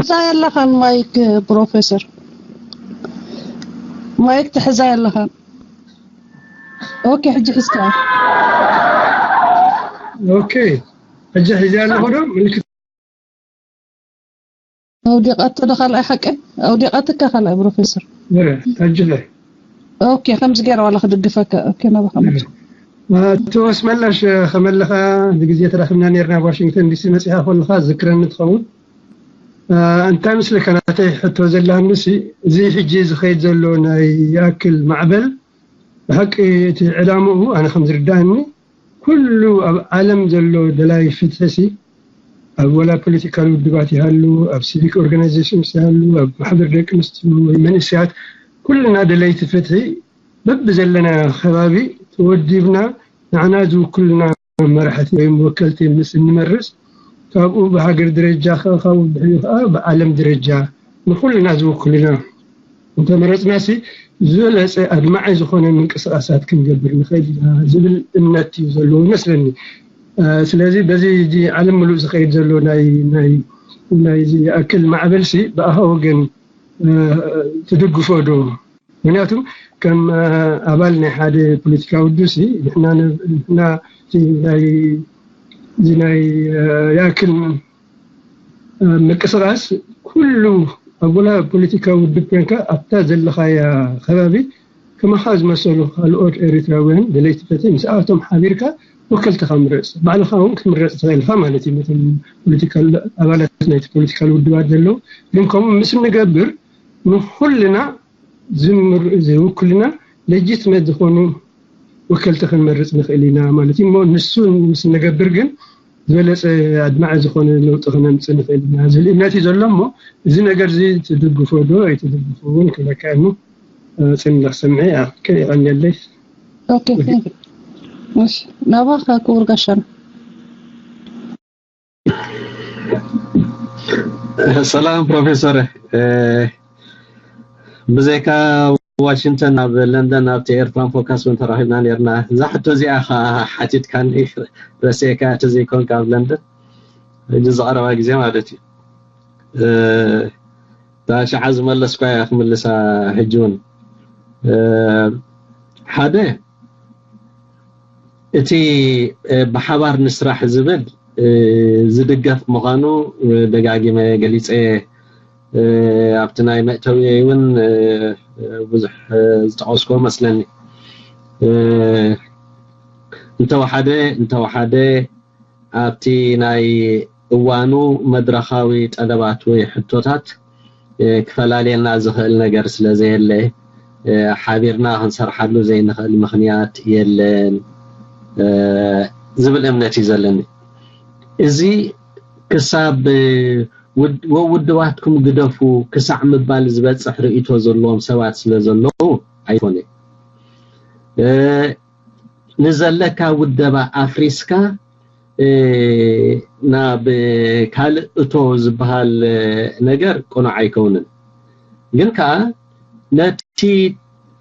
ትሕዛ የለኻን ማይክ ፕሮፌሰር፣ ማይክ ትሕዛ የለኻን። ኦኬ፣ ሕጂ ሕዝካ። ኦኬ፣ ሕጂ ሕዚ ኣለኹ ዶ? ምልክት ኣውዲቓቶ ዶ ካልኣይ ሓቂ? ኣውዲቓትካ ካልኣይ ፕሮፌሰር። ወረ ታጅለ ኦኬ፣ ከምዚ ገይረ ዋላ ክድግፈካ። ኦኬ፣ ናባኻ መጽእ። ኣቶ ኣስመላሽ ከመለኻ ብግዜ ተራኺብና ነርና ኣብ ዋሽንግተን ዲሲ መጺኻ ከለኻ ዝክረኒ ትኸውን። እንታይ ምስለካ ናተይ ሕቶ ዘላንሲ፣ እዚ ሕጂ ዝኸይድ ዘሎ ናይ ይኣክል ማዕበል ብሓቂ እቲ ዕላምኡ ኣነ ከም ዝርዳእኒ ኩሉ ኣብ ዓለም ዘሎ ደላይ ፍትሒ ሲ ኣብ ወላ ፖለቲካል ውድባት ይሃሉ፣ ኣብ ሲቪክ ኦርጋናይዜሽንስ ይሃሉ፣ ኣብ ማሕበር ደቂ ኣንስትዮ ወይ መንእሰያት፣ ኩልና ደለይቲ ፍትሒ በብዘለና ከባቢ ተወዲብና ንዓና ዝውክሉና መራሕቲ ወይ ወከልቲ ምስ እንመርጽ ካብኡ ብሃገር ደረጃ ከ- ካብኡ ድሕሪኡ ከዓ ብዓለም ደረጃ ንኩልና ዝውክሉና እንተመረፅናሲ ዝበለፀ ኣድማዒ ዝኾነ ምንቅስቃሳት ክንገብር ንኽእል ኢና ዝብል እምነት እዩ ዘለዎ ይመስለኒ። ስለዚ በዚ ዓለም ምሉእ ዝኸይድ ዘሎ ናይ ናይ ናይዚ ይኣክል ማዕበልሲ ብኣኻ ወገን ትድግፎ ዶ? ምክንያቱ ከም ኣባል ናይ ሓደ ፖለቲካዊ ውድብ ሲ ንሕና ንሕና ናይ እዚ ናይ ይኣክል ምንቅስቃስ ኩሉ ኣብ ወላ ፖለቲካዊ ውድብ ኮንካ ኣብታ ዘለኻያ ከባቢ ከማኻ ዝመሰሉ ካልኦት ኤርትራውያን ደለይቲ ፍትሒ ምስኣቶም ሓቢርካ ወከልትኻ ምረፅ። ባዕልኻ እውን ክትምረፅ ትኽእል ኢኻ ማለት እዩ። ነቶም ፖለቲካል ኣባላት ናይቲ ፖለቲካል ውድባት ዘለዉ ግን ከምኡ ምስ እንገብር ንኩልና ዝምር- ዝውክልና ሌጂትመት ዝኾኑ ወከልቲ ክንመርፅ ንኽእል ኢና ማለት እዩ። እሞ ንሱ ምስ እንገብር ግን ዝበለፀ ኣድማዒ ዝኾነ ለውጢ ክነምፅእ ንኽእል ኢና ዝብል እምነት እዩ ዘሎ። እሞ እዚ ነገር እዚ ትድግፎ ዶ ኣይትድግፎ እውን ክብለካ እሞ ፅንለኽ ሰምዐ ከይቐንየለይ ኦኬ፣ thank you። እሺ፣ ናባኻ ክቡር ጋሻና። ሰላም ፕሮፌሰር፣ ብዘይካ ዋሽንግተን ኣብ ለንደን ኣብቲ ኤርትራን ፎካስ እውን ተራኺብና ነርና። እዛ ሕቶ እዚኣ ኻ ሓቲትካኒ ረሲዕካ እቲ ዘይኮንካ ኣብ ለንደን ሕጂ ዝቐረባ ግዜ ማለት እዩ። እታ ሽዓ ዝመለስኳ እያ ክምልሳ። ሕጂ እውን ሓደ እቲ ብሓባር ንስራሕ ዝብል ዝድገፍ ምዃኑ ደጋጊመ ገሊፀ። ኣብቲ ናይ መእተዊ እውን ብዙሕ ዝጠቐስኮ መስለኒ። እንተወሓደ እንተወሓደ ኣብቲ ናይ እዋኑ መድረኻዊ ጠለባት ወይ ሕቶታት ክፈላልየና ዝኽእል ነገር ስለ ዘየለ ሓቢርና ክንሰርሓሉ ዘይንኽእል ምኽንያት የለን ዝብል እምነት እዩ ዘለኒ። እዚ ክሳብ ውድባትኩም ግደፉ ክሳዕ ምባል ዝበፅሕ ርእይቶ ዘለዎም ሰባት ስለ ዘለዉ ኣይኮነ። ንዘለካ ውደባ ኣፍሪስካ ናብ ካልእ እቶ ዝበሃል ነገር ቅኑዕ ኣይከውንን። ግን ከዓ ነቲ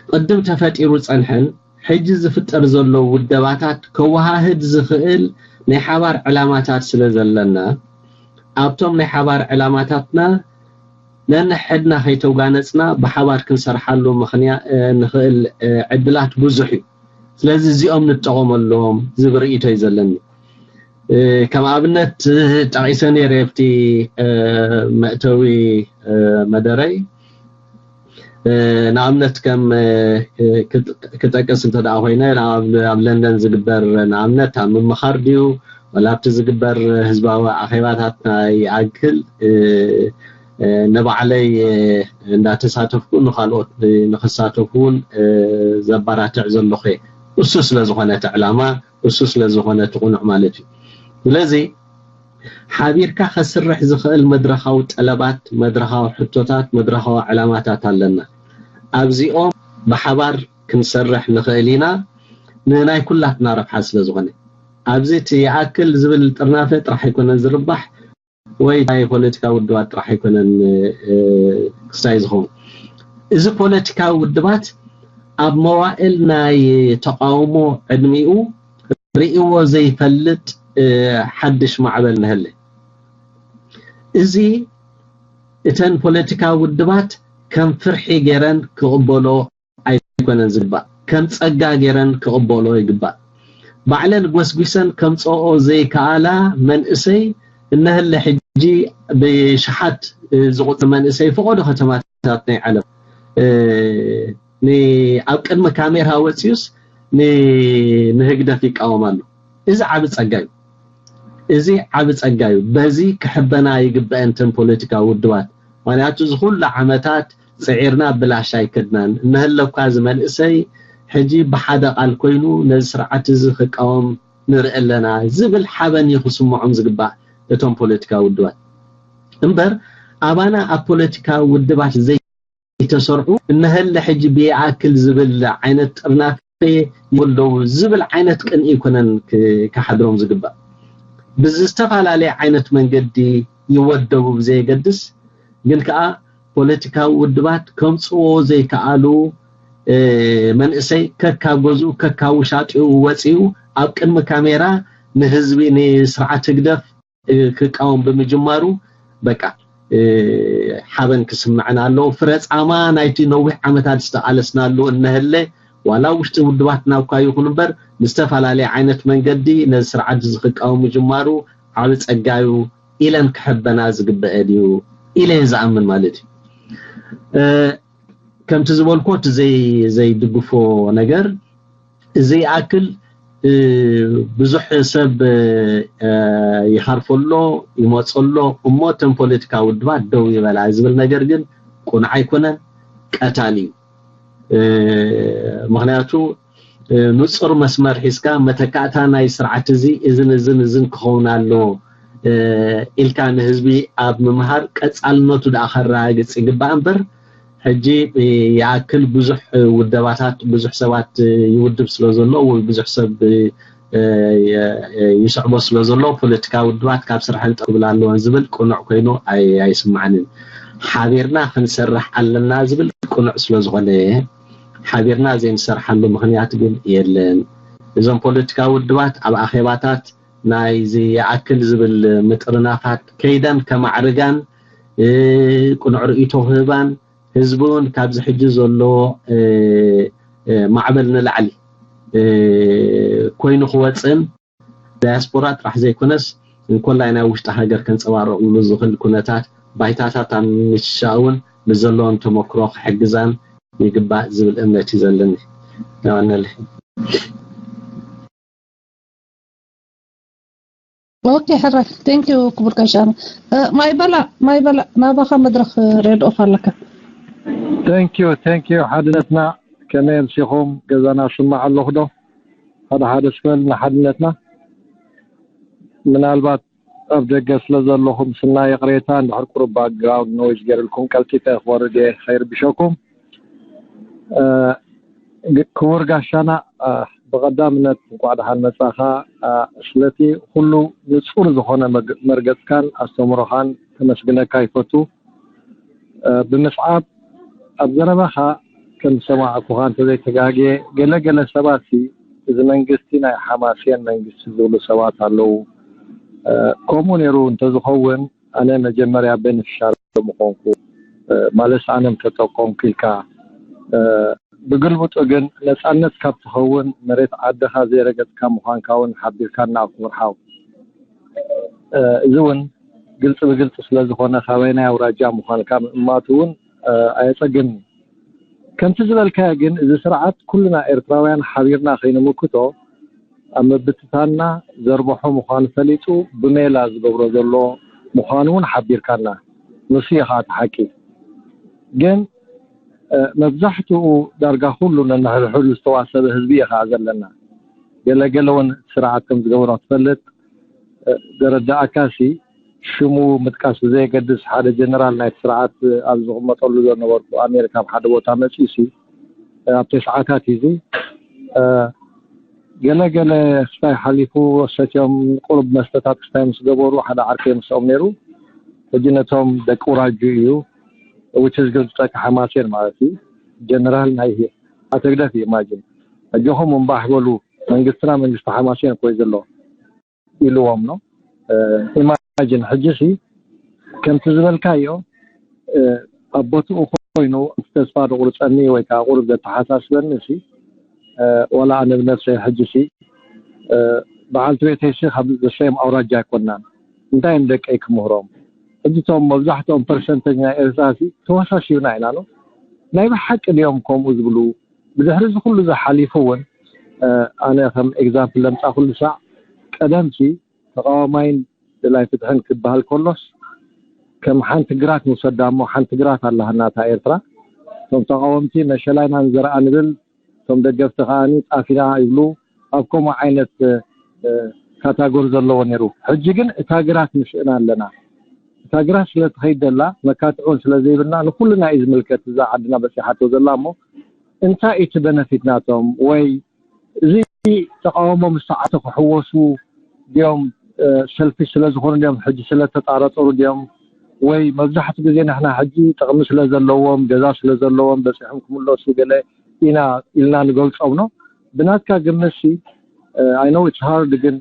ቅድም ተፈጢሩ ፀንሐን ሕጂ ዝፍጠር ዘሎ ውደባታት ከወሃህድ ዝኽእል ናይ ሓባር ዕላማታት ስለ ዘለና ኣብቶም ናይ ሓባር ዕላማታትና ነንሕድና ከይተጓነፅና ብሓባር ክንሰርሓሉ ምኽንያ ንኽእል ዕድላት ብዙሕ እዩ። ስለዚ እዚኦም ንጠቐመሎም ዝብል ርእይቶ እዩ ዘለኒ። ከም ኣብነት ጠቒሰ ነይረ ኣብቲ መእተዊ መደረይ ንኣብነት ከም ክጠቅስ እንተ ደኣ ኮይነ ኣብ ለንደን ዝግበር ንኣብነት ኣብ ምምኻር ድዩ ወላ ኣብቲ ዝግበር ህዝባዊ ኣኼባታት ናይ ኣክል ንባዕለይ እንዳተሳተፍኩ ንካልኦት ንክሳተፉ እውን ዘባራትዕ ዘለኹ እየ። እሱ ስለ ዝኾነ እቲ ዕላማ እሱ ስለ ዝኾነ እቲ ቁኑዕ ማለት እዩ። ስለዚ ሓቢርካ ከስርሕ ዝኽእል መድረኻዊ ጠለባት፣ መድረኻዊ ሕቶታት፣ መድረኻዊ ዕላማታት ኣለና። ኣብዚኦም ብሓባር ክንሰርሕ ንኽእል ኢና ንናይ ኩላትና ረብሓ ስለ ዝኾነ። ኣብዚ እቲ ይኣክል ዝብል ጥርናፈ ጥራሕ ኣይኮነን ዝርባሕ ወይ ናይ ፖለቲካ ውድባት ጥራሕ ኣይኮነን ክስታይ ዝኸውን። እዚ ፖለቲካዊ ውድባት ኣብ መዋእል ናይ ተቃውሞ ዕድሚኡ ርእይዎ ዘይፈልጥ ሓድሽ ማዕበል ነህለ። እዚ እተን ፖለቲካዊ ውድባት ከም ፍርሒ ገይረን ክቕበሎ ኣይኮነን ዝግባእ፣ ከም ጸጋ ገይረን ክቕበሎ ይግባእ። ባዕለን ጎስጒሰን ከምጽኦ ዘይከኣላ መንእሰይ እነህለ ሕጂ ብሽሓት ዝቑጽር መንእሰይ ፈቐዶ ከተማታት ናይ ዓለም ኣብ ቅድሚ ካሜራ ወፂኡስ ንህግደፍ ይቃወም ኣሎ። እዚ ዓቢ ጸጋ እዩ። እዚ ዓቢ ጸጋ እዩ። በዚ ክሕበና ይግበአን ተን ፖለቲካዊ ውድባት። ምክንያቱ እዚ ኩሉ ዓመታት ፅዒርና ብላሽ ኣይከድናን። እነህለኳ እዚ መንእሰይ ሕጂ ብሓደ ቃል ኮይኑ ነዚ ስርዓት እዚ ክቃወም ንርኢ ኣለና ዝብል ሓበን እዩ ክስምዖም ዝግባእ እቶም ፖለቲካዊ ውድባት። እምበር ኣባና ኣብ ፖለቲካዊ ውድባት ዘይተሰርዑ እነሀለ ሕጂ ብየኣክል ዝብል ዓይነት ጥርናፈ ይወደቡ ዝብል ዓይነት ቅንኢ ይኮነን ክሓድሮም ዝግባእ። ብዝተፈላለየ ዓይነት መንገዲ ይወደቡ ብዘየገድስ ግን ከዓ ፖለቲካዊ ውድባት ከምፅዎ ዘይከኣሉ መንእሰይ ከካብ ገዝኡ ከካብ ውሻጢኡ ወፂኡ ኣብ ቅድሚ ካሜራ ንህዝቢ ንስርዓት ህግደፍ ክቃወም ብምጅማሩ በቃ ሓበን ክስምዐን ኣለዎ። ፍረ ፃማ ናይቲ ነዊሕ ዓመታት ዝተቃለስናሉ እነህለ ዋላ ውሽጢ ውድባትና እኳ ይኹን እምበር ብዝተፈላለየ ዓይነት መንገዲ ነዚ ስርዓት እዚ ክቃወም ምጅማሩ ዓቢ ጸጋዩ ኢለን ክሕበና ዝግበአ ድዩ ኢለ ዝኣምን ማለት እዩ። ከምቲ ዝበልኮ እቲ ዘይድግፎ ነገር እዚ ይኣክል ብዙሕ ሰብ ይሃርፈሎ ይመፀሎ እሞ እተን ፖለቲካ ውድባት ደው ይበላ ዝብል ነገር ግን ቁኑዕ ኣይኮነን፣ ቀታሊ እዩ። ምክንያቱ ንፁር መስመር ሒዝካ መተካእታ ናይ ስርዓት እዚ እዝን እዝን እዝን ክኸውን ኣለዎ ኢልካ ንህዝቢ ኣብ ምምሃር ቀፃልነቱ ደኣ ከረጋግፅ ይግባእ እምበር ሕጂ ይኣክል ብዙሕ ውደባታት ብዙሕ ሰባት ይውድብ ስለ ዘሎ ወይ ብዙሕ ሰብ ይስዕቦ ስለ ዘሎ ፖለቲካ ውድባት ካብ ስርሐን ጠው ክብል ኣለወን ዝብል ቅኑዕ ኮይኑ ኣይስማዓንን። ሓቢርና ክንሰርሕ ኣለና ዝብል ቅኑዕ ስለ ዝኾነ ሓቢርና ዘይንሰርሓሉ ምኽንያት ግን የለን። እዞም ፖለቲካ ውድባት ኣብ ኣኼባታት ናይዚ ይኣክል ዝብል ምጥርናፋት ከይደን ከማዕርጋን ቅኑዕ ርእይቶ ክህባን ህዝቢ እውን ካብዚ ሕጂ ዘሎ ማዕበል ንላዕሊ ኮይኑ ክወፅእን ዳያስፖራ ጥራሕ ዘይኮነስ እንኮላይ ናይ ውሽጢ ሃገር ከንፀባረቕሉ ዝኽእል ኩነታት ባይታታት ኣብ ምምችቻእ እውን ንዘለዎም ተመክሮ ክሕግዛን ይግባእ ዝብል እምነት እዩ ዘለኒ። የቐነለይ። ኦኬ ሕራይ thank you ክቡር ጋሻና። ማይበላ ማይበላ ናባኻ መድረኽ ሬድኦፍ ኣለካ። Thank you thank you ሓድነትና ከመይ ኣምሲኹም ገዛና ስማዕ ኣለኹ ዶ ሓደ ሓደ ስበል ንሓድነትና ምናልባት ኣብ ደገ ስለ ዘለኹም ስና ይቕሬታ እንድሕር ቁሩብ background noise ገይርልኩም ቀልጢፈ ክወርድ እየ ከይርብሸኩም ክቡር ጋሻና ብቐዳምነት እንኳዕ ደሓን መጻኻ ስለቲ ኩሉ ንጹር ዝኾነ መርገጽካን ኣስተምሮኻን ከመስግነካ ይፈቱ ብምስዓብ ኣብ ዘረባኻ ከም ዝሰማዕኩኻ እንተዘይተጋግየ ገለ ገለ ሰባት እዚ መንግስቲ ናይ ሓማስየን መንግስቲ ዝብሉ ሰባት ኣለዉ ከምኡ ነይሩ እንተዝኸውን ኣነ መጀመርያ beneficiary ምኾንኩ ማለት ኣነ ምተጠቀምኩ ኢልካ ብግልብጡ ግን ነፃነት ካብ ትኸውን መሬት ዓድኻ ዘይረገፅካ ምዃንካ እውን ሓቢርካና ክቡር ሓው እዚ እውን ግልፂ ብግልፂ ስለ ዝኾነ ካበይናይ ኣውራጃ ምዃንካ ምእማቱ እውን ኣየፀግምን ከምቲ ዝበልካዮ ግን እዚ ስርዓት ኩልና ኤርትራውያን ሓቢርና ከይንምክቶ ኣብ ምብትታንና ዘርብሖ ምዃኑ ፈሊጡ ብሜላ ዝገብሮ ዘሎ ምዃኑ እውን ሓቢርካና። ንሱ እዩ ከዓ እቲ ሓቂ። ግን መብዛሕትኡ ዳርጋ ኩሉ ነንሕድሕዱ ዝተዋሰበ ህዝቢ እዩ ከዓ ዘለና። ገለገለ እውን እቲ ስርዓት ከም ዝገበሮ ክትፈልጥ ዘረድኣካሲ ሽሙ ምጥቃስ ብዘየገድስ ሓደ ጀነራል ናይቲ ስርዓት ኣብ ዝቕመጠሉ ዝነበርኩ ኣሜሪካ ኣብ ሓደ ቦታ መፂኡሲ ኣብ ተስዓታት እዩ ገለ ገለ ክስታይ ሓሊፉ ሰትዮም ቁሩብ መስተታት ክስታይ ምስ ገበሩ ሓደ ዓርከይ ምስኦም ነይሩ ሕጂ ነቶም ደቂ ውራጁ እዩ which is good ዝጠቂ ሓማሴን ማለት እዩ ጀነራል ናይ ኣቶ ህግደፍ እዩ imagine ኣጆኹም እምባሕ በሉ መንግስትና መንግስቲ ሓማሴን እኮ እዩ ዘሎ ኢልዎም ነው imagine ሕጂ ሲ ከምቲ ዝበልካዮ ኣብ ቦትኡ ኮይኑ ተስፋ ዘቑርፀኒ ወይ ከዓ ቁሩብ ዘተሓሳስበኒ ሲ፣ ዋላ ኣነ ብነብሰይ ሕጂ ሲ፣ በዓልቲ ቤተይ ሲ ካብ ዘሰዮም ኣውራጃ ኣይኮናን። እንታይ እዮም ደቀይ ክምህሮም? ሕጂ እቶም መብዛሕትኦም ፐርሰንተጅ ናይ ኤርትራ ሲ ተወሳሲብና ኢና ነው። ናይ ብሓቂ ድዮም ከምኡ ዝብሉ? ብድሕሪ እዚ ኩሉ ዝሓሊፉ እውን ኣነ ከም ኤግዛምፕል ለምፃ ኩሉ ሳዕ ቀደም ሲ ተቃዋማይን ደላይ ፍትሕን ክበሃል ከሎስ ከም ሓንቲ ግራት ንውሰዳ እሞ ሓንቲ ግራት ኣለሃና እታ ኤርትራ። እቶም ተቃወምቲ መሸላይና ንዘርኣ ንብል፣ እቶም ደገፍቲ ከዓኒ ጣፊና ይብሉ። ኣብ ከምኡ ዓይነት ካታጎሪ ዘለዎ ነይሩ። ሕጂ ግን እታ ግራት ንስእና ኣለና። እታ ግራት ስለ ትኸይድ ዘላ መካትዑን ስለ ዘይብልና ንኩልና እዩ ዝምልከት። እዛ ዓድና በፂሓቶ ዘላ እሞ እንታይ እቲ በነፊት ናቶም? ወይ እዚ ተቃውሞ ምስ ተዓተ ክሕወሱ ድዮም? ሰልፊ ስለ ዝኾኑ ድዮም? ሕጂ ስለ ተጣረጠሩ ድዮም? ወይ መብዛሕትኡ ግዜ ንሕና ሕጂ ጥቕሚ ስለ ዘለዎም፣ ገዛ ስለ ዘለዎም በፂሖም ክምለሱ ገለ ኢና ኢልና ንገልፆም ነው። ብናትካ ግምት ሲ፣ I know it's hard፣ ግን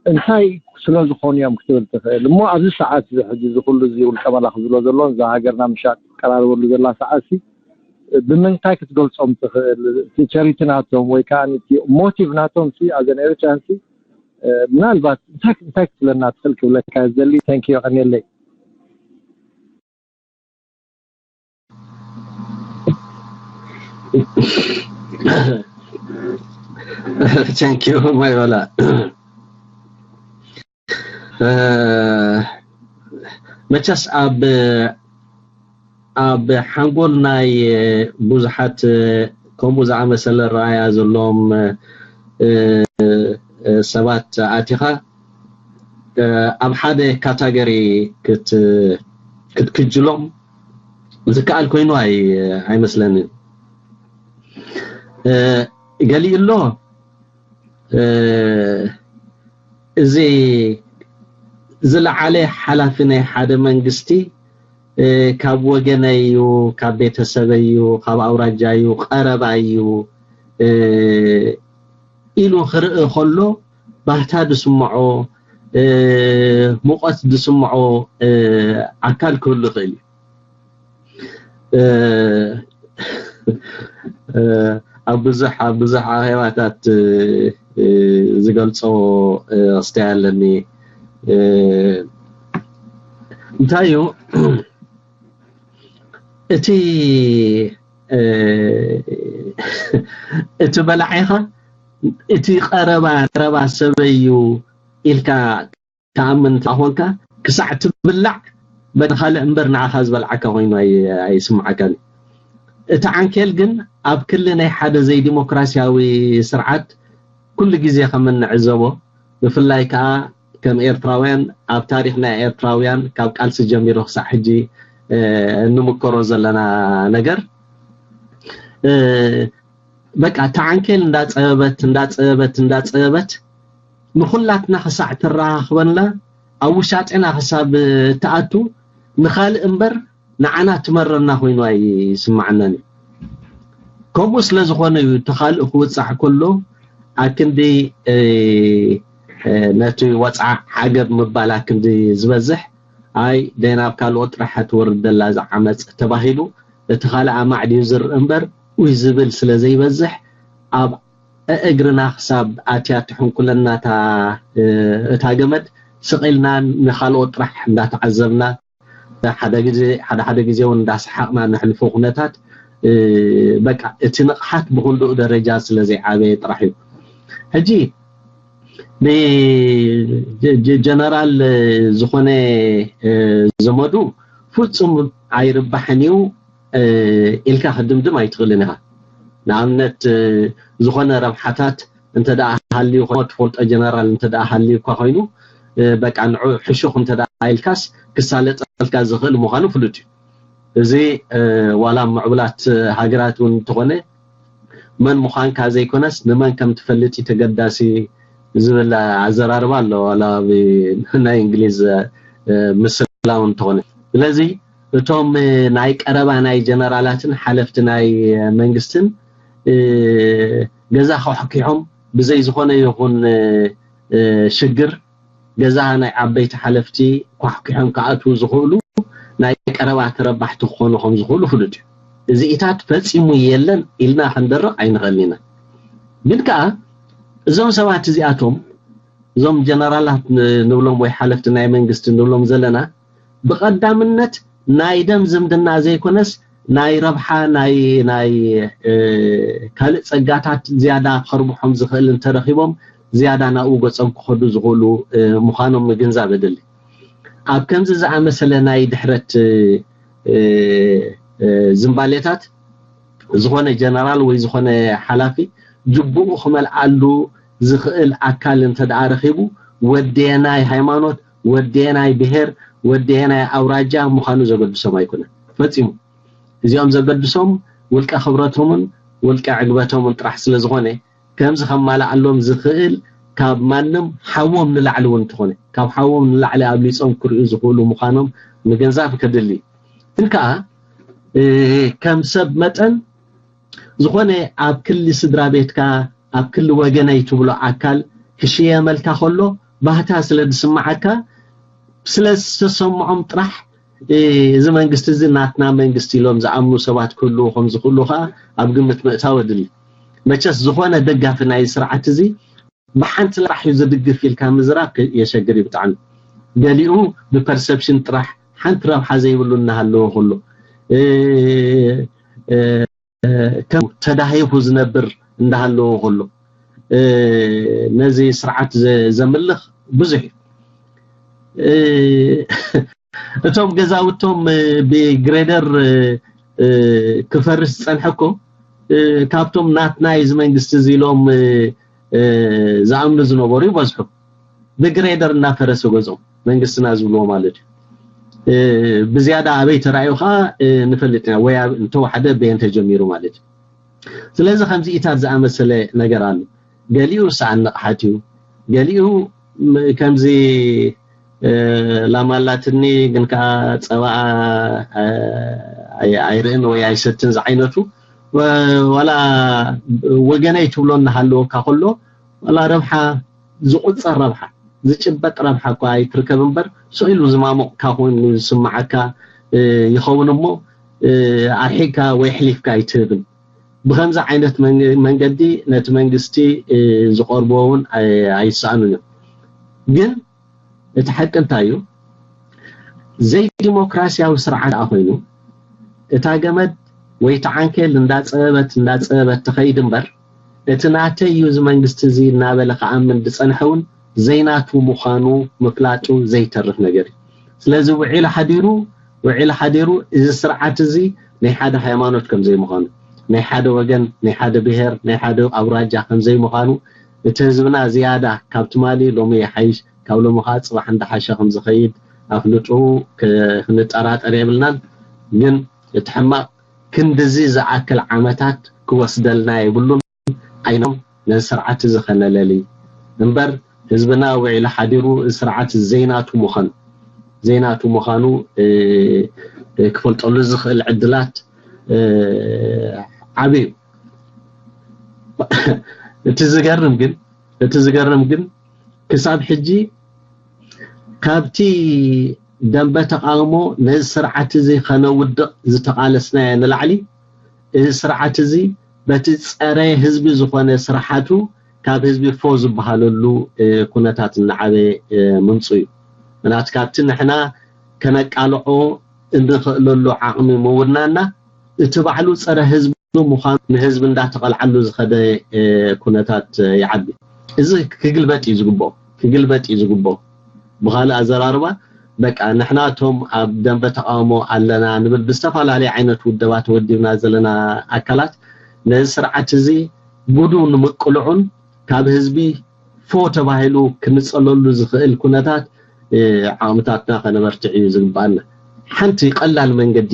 እንታይ ስለ ዝኾኑ እዮም ክትብል ትኽእል እሞ ኣብዚ ሰዓት እዚ ሕጂ እዚ ኩሉ እዚ ውልቀ መላኺ ዝብሎ ዘሎ እዛ ሃገርና ምሻጥ ቀራርበሉ ዘላ ሰዓት ሲ ብምንታይ ክትገልፆም ትኽእል? እቲ ቸሪቲ ናቶም ወይ ከዓ እቲ ሞቲቭ ናቶም ሲ ኣዘን ኤርትራን ሲ ምናልባት እንታይ እንታይ ክትብለና ትኽእል ክብለካ ዝደሊ። Thank you፣ ቀኒለይ። Thank you ማይ በላ። መቸስ ኣብ ኣብ ሓንጎል ናይ ብዙሓት ከምኡ ዝኣመሰለ ረኣያ ዘለዎም ሰባት ኣቲኻ ኣብ ሓደ ካታጎሪ ክትክጅሎም ዝከኣል ኮይኑ ኣይመስለንን። ገሊኡ ኣሎ እዚ ዝለዓለ ሓላፊ ናይ ሓደ መንግስቲ ካብ ወገነይ እዩ፣ ካብ ቤተሰበይ እዩ፣ ካብ ኣውራጃ እዩ፣ ቀረባ እዩ ኢሉ ክርኢ ከሎ ባህታ ዝስምዖ፣ ሙቐት ዝስምዖ ኣካል ክህሉ ይኽእል እዩ። ኣብ ብዙሕ ኣብ ብዙሕ ኣኼባታት ዝገልጾ ክስታይ ኣለኒ። እንታይ እዩ እቲ እቲ በላዒኻ እቲ ቀረባ ቀረባ ሰበይ እዩ ኢልካ ትኣምን እንተኾንካ ክሳዕ ትብላዕ በቲ ካልእ እምበር ንዓኻ ዝበልዓካ ኮይኑ ኣይስምዓካን። እቲ ዓንኬል ግን ኣብ ክሊ ናይ ሓደ ዘይዲሞክራሲያዊ ስርዓት ኩሉ ግዜ ከም እንዕዘቦ ብፍላይ ከዓ ከም ኤርትራውያን ኣብ ታሪኽ ናይ ኤርትራውያን ካብ ቃልሲ ጀሚሩ ክሳዕ ሕጂ እንምከሮ ዘለና ነገር በቃ እታ ዓንኬል እንዳፀበበት እንዳፀበበት እንዳፀበበት ንኹላትና ክሳዕ ተረኻኽበና ኣብ ውሻጤና ክሳብ ትኣቱ ንኻልእ እምበር ንዓና ትመረና ኮይኑ ኣይስማዓናን እዩ። ከምኡ ስለ ዝኾነ እዩ እቲ ካልእ ክውፃዕ ከሎ ኣክንዲ ነቲ ወፅዓ ዓገብ ምባል ኣክንዲ ዝበዝሕ ኣይ ደይ ናብ ካልኦት ጥራሕ ትወርድ ደላ እዛ ዓመፅ ተባሂሉ እቲ ካልእ ኣማዕድዩ ዝርኢ እምበር ኡይ ዝብል ስለ ዘይበዝሕ ኣብ ኣእግርና ክሳብ ኣትያ ትሕንኩለና እታ ገመድ ስቕ ኢልና ንኻልኦት ጥራሕ እንዳተዓዘብና ሓደ ግዜ ሓደ ሓደ ግዜ እውን እንዳሰሓቕና ነሕልፎ ኩነታት በቃ እቲ ንቕሓት ብክንድኡ ደረጃ ስለ ዘይዓበየ ጥራሕ እዩ። ሕጂ ብጀነራል ዝኾነ ዘመዱ ፍጹም ኣይርባሕን እዩ ኢልካ ክድምድም ኣይትኽእልን ኢኻ። ንኣብነት ዝኾነ ረብሓታት እንተ ደኣ ሃልዩ ትፈልጦ ጀነራል እንተ ደኣ ሃልዩካ ኮይኑ በቃ ንዑ ሕሹኽ እንተ ደኣ ኢልካስ ክሳለጠልካ ዝኽእል ምዃኑ ፍሉጥ እዩ። እዚ ዋላ ምዕቡላት ሃገራት እውን እንተኾነ መን ምዃንካ ዘይኮነስ ንመን ከም ትፈልጥ እዩ ተገዳሲ ዝብል ኣዘራርባ ኣሎ። ዋላ ናይ እንግሊዝ ምስላ እውን እንተኾነ ስለዚ እቶም ናይ ቀረባ ናይ ጀነራላትን ሓለፍቲ ናይ መንግስትን ገዛ ከሕኪሖም ብዘይ ዝኾነ ይኹን ሽግር ገዛ ናይ ዓበይቲ ሓለፍቲ ኳሕኪሖም ክኣትዉ ዝኽእሉ ናይ ቀረባ ተረባሕቲ ክኾኑ ከም ዝኽእሉ ፍሉጥ እዩ። እዚኢታት ፈጺሙ የለን ኢልና ክንደርቕ ኣይንኽእልን ኢና። ግን ከኣ እዞም ሰባት እዚኣቶም፣ እዞም ጀነራላት ን- ንብሎም ወይ ሓለፍቲ ናይ መንግስቲ ንብሎም ዘለና፣ ብቐዳምነት ናይ ደም ዝምድና ዘይኮነስ ናይ ረብሓ፣ ናይ ናይ እ፣ ካልእ ጸጋታት ዝያዳ ከርብሖም ዝኽእል እንተረኺቦም ዝያዳ ናብኡ ገጾም ክኸዱ ዝኽእሉ እ፣ ምዃኖም ምግንዛብ የድሊ። ኣብ ከምዚ ዝኣመሰለ ናይ ድሕረት እ፣ እ፣ ዝምባሌታት ዝኾነ ጀነራል ወይ ዝኾነ ሓላፊ ጅቡኡ ክመልኣሉ ዝኽእል ኣካል እንተ ደኣ ረኺቡ፣ ወደየናይ ሃይማኖት፣ ወደየናይ ብሄር፣ ወደየናይ ኣውራጃ ምዃኑ ዘገድሶም ኣይኮነን ፈጺሙ። እዚኦም ዘገድሶም ውልቀ ክብረቶምን ውልቀ ዕግበቶምን ጥራሕ ስለ ዝኾነ፣ ከምዚ ከማልኣሎም ዝኽእል ካብ ማንም ሓዎም ንላዕሊ እውን እንተኾነ፣ ካብ ሓዎም ንላዕሊ ኣብሊጾም ክርእዩ ዝኽእሉ ምዃኖም ምግንዛብ ከድሊ። ግን ከኣ እ፣ ከም ሰብ መጠን ዝኾነ ኣብ ክሊ ስድራ ቤትካ፣ ኣብ ክሊ ወገነይ ትብሎ ኣካል ክሽየመልካ ከሎ ባህታ ስለ ዝስምዓካ፣ ስለ ዝተሰምዖም ጥራሕ እ፣ እዚ መንግስቲ እዚ ናትና መንግስቲ ኢሎም ዝኣምኑ ሰባት ክህልዉ ከም ዝኽእሉ ከኣ ኣብ ግምት ምእታው የድሊ። መቸስ ዝኾነ ደጋፊ ናይ ስርዓት እዚ ብሓንቲ ጥራሕ እዩ ዝድግፍ ኢልካ ምዝራብ ከ- የሸግር እዩ ብጣዕሚ። ገሊኡ ብፐርሰፕሽን ጥራሕ ሓንቲ ረብሓ ዘይብሉ እናሃለወ ከሎ እ፣ እ፣ ከም ተዳሂኹ ዝነብር እንዳሃለዎ ከሎ እ፣ ነዚ ስርዓት ዘ- ዘምልኽ ብዙሕ እዩ። እ፣ እቶም ገዛውቶም እ፣ ብግሬደር እ፣ እ፣ ክፈርስ ዝጸንሐ እኮ እ፣ ካብቶም ናትና እዚ መንግስቲ እዚ ኢሎም እ፣ እ፣ ዝኣምኑ ዝነበሩ ይበዝሑ። ብግሬደር እናፈረሰ ገዝኦም መንግስትና ዝብልዎ ማለት እዩ። እ፣ ብዝያዳ ኣበይ ተራእዩ ከዓ እ፣ ንፈልጥ ኢና ወይ ኣብ- እንተወሓደ በየን ተጀሚሩ ማለት እዩ። ስለዚ ከምዚኢታት ዝኣመሰለ ነገር ኣሎ። ገሊኡ ሰኣን ንቕሓት እዩ። ገሊኡ ም- ከምዚ እ፣ ላማ ኣላትኒ ግን ከዓ ፀባኣ እ፣ ኣይ- ኣይርእን ወይ ኣይሰትን ዝዓይነቱ ወ- ዋላ ወገነይ ትብሎ እናሃለወካ ከሎ ዋላ ረብሓ ዝቁፀር ረብሓ ዝጭበጥ ረብሓ እኳ ኣይትርከብ እምበር ስቕ ኢሉ ዝማሞቕካ ኮይኑ ዝስምዓካ እ፣ ይኸውን እሞ እ፣ ኣርሒቅካ ወይ ኣሕሊፍካ ኣይትህብን። ብኸምዚ ዓይነት መንገ- መንገዲ ነቲ መንግስቲ እ፣ ዝቐርብዎ እውን ኣይ- ኣይሰኣኑን እዮም። ግን እቲ ሓቂ እንታይ እዩ? ዘይዲሞክራሲያዊ ስርዓት ደኣ ኮይኑ እታ ገመድ ወይ እቲ ዓንኬል እንዳፀበበት እንዳፀበበት ትኸይድ እምበር እቲ ናተይ እዩ እዚ መንግስቲ እዚ እናበለ ክኣምን ዝፀንሐ እውን ዘይናቱ ምዃኑ ምፍላጡ ዘይተርፍ ነገር እዩ። ስለዚ ውዒሉ ሓዲሩ ውዒሉ ሓዲሩ እዚ ስርዓት እዚ ናይ ሓደ ሃይማኖት ከም ዘይምዃኑ ናይ ሓደ ወገን ናይ ሓደ ብሄር ናይ ሓደ ኣውራጃ ከም ዘይምዃኑ እቲ ህዝብና ዝያዳ ካብ ትማሊ ሎሚ ይሓይሽ ካብ ሎሚ ከዓ ፅባሕ እንዳሓሸ ከም ዝኸይድ ኣፍልጡ ክ- ክንጠራጠር የብልናን። ግን እቲ ሕማቕ ክንድዚ ዝኣክል ዓመታት ክወስደልና የብሉን። ኣይኖም ነዚ ስርዓት እዚ ከነለሊ እምበር ህዝብና ውዒሉ ሓዲሩ እዚ ስርዓት ዘይናቱ ምዃኑ ዘይናቱ ምዃኑ እ፣ እ፣ ክፈልጠሉ ዝኽእል ዕድላት እ፣ ዓብዩ እዩ። እቲ ዝገርም ግን እቲ ዝገርም ግን ክሳብ ሕጂ ካብቲ ደንበ ተቃውሞ ነዚ ስርዓት እዚ ከነውድቕ ዝተቃለስናዮ ንላዕሊ እዚ ስርዓት እዚ በቲ ፀረ ህዝቢ ዝኾነ ስርሓቱ ካብ ህዝቢ ፎ ዝበሃለሉ እ፣ ኩነታት እናዓበየ እ፣ ምምፁ እዩ። ምክንያቱ ካብቲ ንሕና ከነቃልዖ እንኽእለሉ ዓቕሚ ምውናና እቲ ባዕሉ ፀረ ህዝቢ ምዃኑ ንህዝቢ እንዳተቐልዓሉ ዝኸደ እ፣ ኩነታት እ፣ ይዓቢ። እዚ ክግልበጥ እዩ ዝግብኦ፣ ክግልበጥ እዩ ዝግብኦ። ብኻልእ ኣዘራርባ በቃ ንሕና እቶም ኣብ ደንበ ተቃውሞ ኣለና ንብል ብዝተፈላለየ ዓይነት ውደባ ተወዲብና ዘለና ኣካላት ነዚ ስርዓት እዚ ጉዱ ንምቅልዑን ካብ ህዝቢ ፎ ተባሂሉ ክንጸለሉ ዝኽእል ኩነታት እ፣ ዓቕምታትና ከነበርትዕ እዩ ዝግባኣና። ሓንቲ ቀላል መንገዲ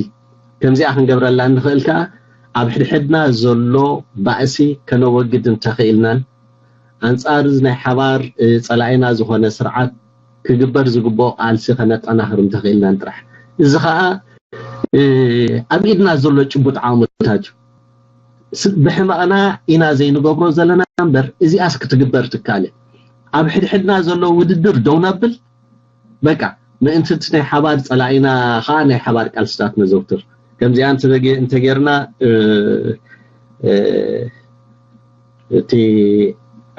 ከምዚኣ ክንገብረላ እንኽእል ከኣ ኣብ ሕድሕድና ዘሎ ባእሲ ከነወግድ እንተኽኢልናን ኣንጻር እዚ ናይ ሓባር እ፣ ጸላኢና ዝኾነ ስርዓት ክግበር ዝግብኦ ቃልሲ ከነጠናኽር እንተኽኢልናን ጥራሕ። እዚ ኸኣ እ፣ ኣብ ኢድና ዘሎ ጭቡጥ ዓቕምታት እዩ። ስ- ብሕመቕና ኢና ዘይንገብሮ ዘለና እምበር እዚኣስ ክትግበር ትካል እያ። ኣብ ሕድሕድና ዘሎ ውድድር ደው ነብል በቃ ምእንቲ እቲ ናይ ሓባር ጸላኢና ኸዓ ናይ ሓባር ቃልስታት ነዘውትር። ከምዚኣ እንተገ-፣ እንተጌርና፣ እ፣ እ፣ እቲ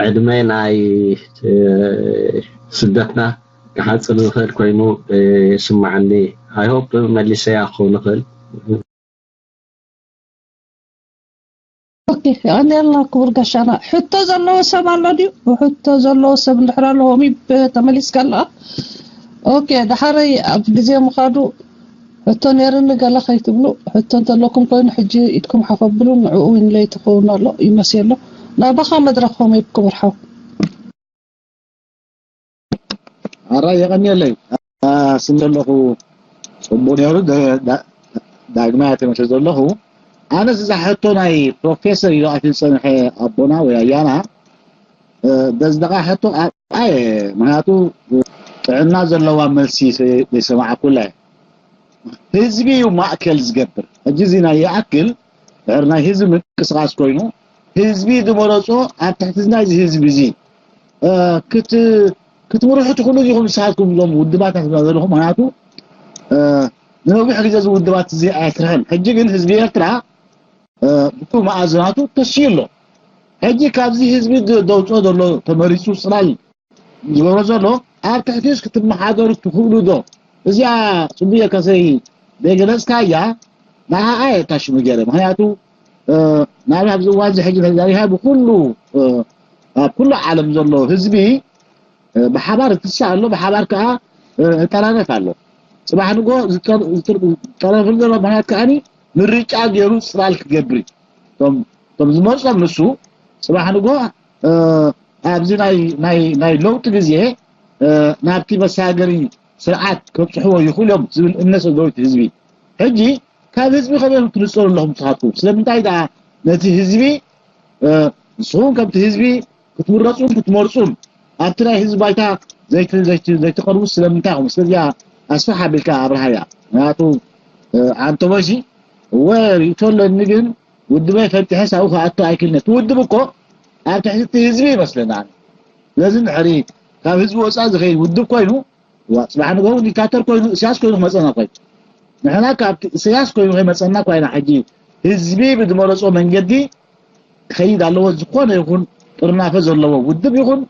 ዕድመ ናይ፣ እ፣ ስደትና ክሓጽር ዝኽእል ኮይኑ፣ እ፣ ይስምዓኒ። I hope መሊሰያ ክኸውን ይኽእል። ኦኬ፣ የቐንየልና ክቡር ጋሻና። ሕቶ ዘለዎ ሰብ ኣሎ ድዩ? ሕቶ ዘለዎ ሰብ እንድሕር ኣሎ፣ ሆሚብ ተመሊስካ ኣለኻ? ኦኬ፣ ድሓረይ ኣብ ግዜ ምኻዱ ሕቶ ነይርኒ ገለ ከይትብሉ፣ ሕቶ እንተለኩም ኮይኑ ሕጂ ኢድኩም ሓፍ ኣብሉ፣ ንዕኡ እውን ለይቲ ክኸውን ኣሎ ይመስል ኣሎ። ናባኻ መድረኽ ሆሚብ ክቡር ሓው። ኣራይ የቐንየለይ። ስም ዘለኹ ጽቡቕ ነይሩ። ደ-፣ ዳ-፣ ዳግማይ ተመልሰ ዘለኹ። ኣነስ እዛ ሕቶ ናይ ፕሮፌሰር ኢሉ ኣትዩ ዝጸንሐ ኣቦና ወይ ኣያና፣ እ፣ በዝደቓ ሕቶ ኣብኣ እየ። ምኽንያቱ ጥዕና ዘለዋ መልሲ ዘይ-፣ ዘይሰማዕኩላ እየ። ህዝቢ እዩ ማእከል ዝገብር። ሕጂ እዚ ናይ ይኣክል ድሕሪ ናይ ህዝቢ ምንቅስቓስ ኮይኑ ህዝቢ ዝመረጾ ኣብ ትሕቲ ናይዚ ህዝቢ እዚ፣ እ፣ ክት-፣ ክትምርሑ ትኽእሉ ዲኹም ንስኻትኩም እዞም ውድባት ኣስመራ ዘለኹም። ምኽንያቱ፣ እ፣ ንነዊሕ ግዜ እዚ ውድባት እዚ ኣየስርሐን። ሕጂ ግን ህዝቢ ኤርትራ፣ እ፣ ብኩል መኣዝናቱ ተስዩ ኣሎ። ሕጂ ካብዚ ህዝቢ ድ-፣ ደውፅኦ ዘሎ ተመሪፁ ፅላል ዝገብሮ ዘሎ ኣብ ትሕቲስ ክትመሓደሩ ትኽእሉ ዶ? እዚኣ ፅቡየ ከሰይ ዘይገለፅካያ ንዓኣ እየ ታሽሙ ገይረ። ምኽንያቱ፣ እ፣ ንኣብነት ኣብዚ እዋን እዚ ሕጂ ተዛሪብካ ብኩሉ፣ እ፣ ኣብ ኩሉ ዓለም ዘሎ ህዝቢ፣ እ፣ ብሓባር ይትሳእ ኣሎ፣ ብሓባር ከዓ፣ እ፣ ይጠራረፍ ኣሎ። ፅባሕ ንጎ ዝጠር-፣ ዝጥር-፣ ዝጠረፍሉ ዘሎ ምኽንያት ከዓኒ ምርጫ ገይሩ ፅላል ክገብር እዩ። እቶም፣ እቶም ዝመርጾም ንሱ ፅባሕ ንጎ፣ እ፣ ኣብዚ ናይ፣ ናይ፣ ናይ ለውጢ ግዜ፣ እ፣ ናብቲ መሰጋገሪ ስርዓት ከብፅሕዎ ይኽእሉ እዮም ዝብል እምነት ዘለዎ እቲ ህዝቢ። ሕጂ ካብ ህዝቢ ከመይ ትንጸሩ ኣለኹም ንስኻትኩም? ስለምንታይ ደኣ ነቲ ህዝቢ፣ እ፣ ንስኹም ከምቲ ህዝቢ ክትምረጹን ክትመርጹን ኣብቲ ናይ ህዝቢ ባይታ ዘይት-፣ ዘይት-፣ ዘይትቐርቡ ስለምንታይ ኢኹም? ስለዚኣ ኣስፍሕ ኣቢልካ ኣብርሃያ። ምኽንያቱ፣ እ፣ ኣንቶሞሺ እወ ርእይቶ ኣለኒ፣ ግን ውድበይ ፈንጢሐስ ኣብኡ ክኣቱ ኣይክእልን። እቲ ውድብ እኮ ኣብ ትሕቲ እቲ ህዝቢ ይመስለኒ ኣነ። ስለዚ እንድሕሪ ካብ ህዝቢ ወፃኢ ዝኸይድ ውድብ ኮይኑ፣ ዋ፣ ጽባሕ ንግሆ እውን ዲክታተር ኮይኑ፣ ኢሳያስ ኮይኑ ክመፀና ኮይኑ። ንሕና ካብ ኢሳያስ ኮይኑ ከይመፀና እኳ ኢና ሕጂ ህዝቢ ብዝመረፆ መንገዲ ክኸይድ ኣለዎ። ዝኾነ ይኹን ጥርናፈ ዘለዎ ውድብ ይኹን፣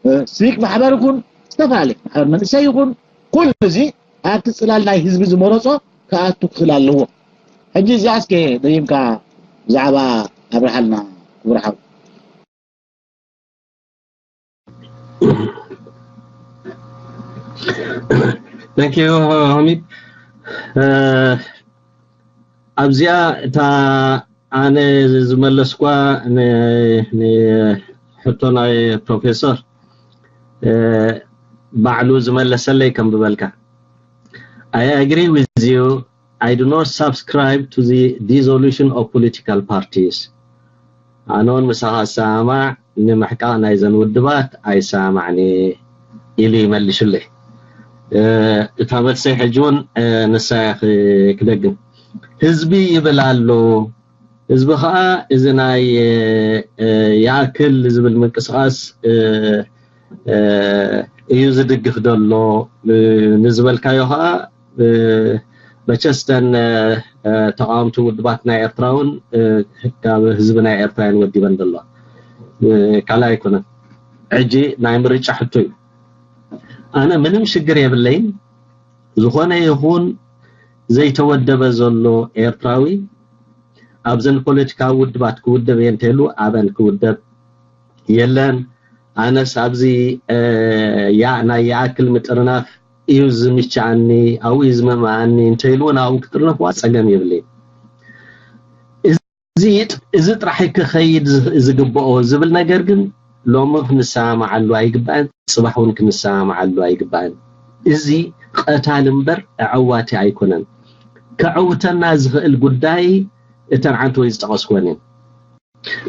እ፣ ሲቪክ ማሕበር ይኹን፣ ዝተፈላለየ ማሕበር መንእሰይ ይኹን፣ ኩሉ እዚ ኣብቲ ፅላል ናይ ህዝቢ ዝመረፆ ክኣቱ ክኽእል ኣለዎ። ሕጂ እዚኣ እስከ ደይምካ ብዛዕባ ኣብርሃልና ክቡር ሓው። Thank you፣ ሆሚድ። እ፣ ኣብዚኣ እታ ኣነ ዝመለስኳ ን-፣ ን-፣ ሕቶ ናይ ፕሮፌሰር፣ እ፣ ባዕሉ ዝመለሰለይ ከንብበልካ። I agree with you. I do not subscribe to the dissolution of political parties. ኣነ እውን ምሳኻ ዝሰማማዕ ንምሕቃቕ ናይዘን ውድባት ኣይሰማማዕን ኢሉ ይመልሽለይ። እ፣ እታ መልሰይ ሕጂ እውን፣ እ፣ ንሳ እያ ክ-፣ ክደግም። ህዝቢ ይብል ኣሎ። ህዝቢ ኸኣ እዚ ናይ፣ እ፣ እ፣ ይኣክል ዝብል ምንቅስቓስ፣ እ፣ እ፣ እዩ ዝድግፍ ዘሎ፣ እ፣ ንዝበልካዮ ኸኣ፣ እ፣ መቸስ እተን፣ እ፣ እ፣ ተቓወምቲ ውድባት ናይ ኤርትራ እውን፣ እ፣ ካብ ህዝቢ ናይ ኤርትራ እየን ወዲበን ዘለዋ። እ፣ ካልእ ኣይኮነን። ሕጂ ናይ ምርጫ ሕቶ እዩ። ኣነ ምንም ሽግር የብለይን። ዝኾነ ይኹን ዘይተወደበ ዘሎ ኤርትራዊ ኣብዘን ፖለቲካዊ ውድባት ክውደብ እየ እንተይሉ ኣበን ክውደብ የለን። ኣነስ ኣብዚ፣ እ፣ ያ-፣ ናይ ይኣክል ምጥርናፍ እዩ ዝምችኣኒ፣ ኣብኡ እዩ ዝመምኣኒ እንተይሉ እውን ኣብኡ ክጥርነፍ ዋ ጸገም የብለይን። እዚ ጥ-፣ እዚ ጥራሕ ክኸይድ ዝ-፣ ዝግብኦ ዝብል ነገር ግን ሎሚ ክንሰማማዓሉ ኣይግባእን፣ ጽባሕ እውን ክንሰማማዓሉ ኣይግባእን። እዚ ቀታሊ እምበር ኣዐዋቲ ኣይኮነን። ከዐውተና ዝኽእል ጉዳይ እተን ዓንተወይ ዝጠቐስኩወን እየን።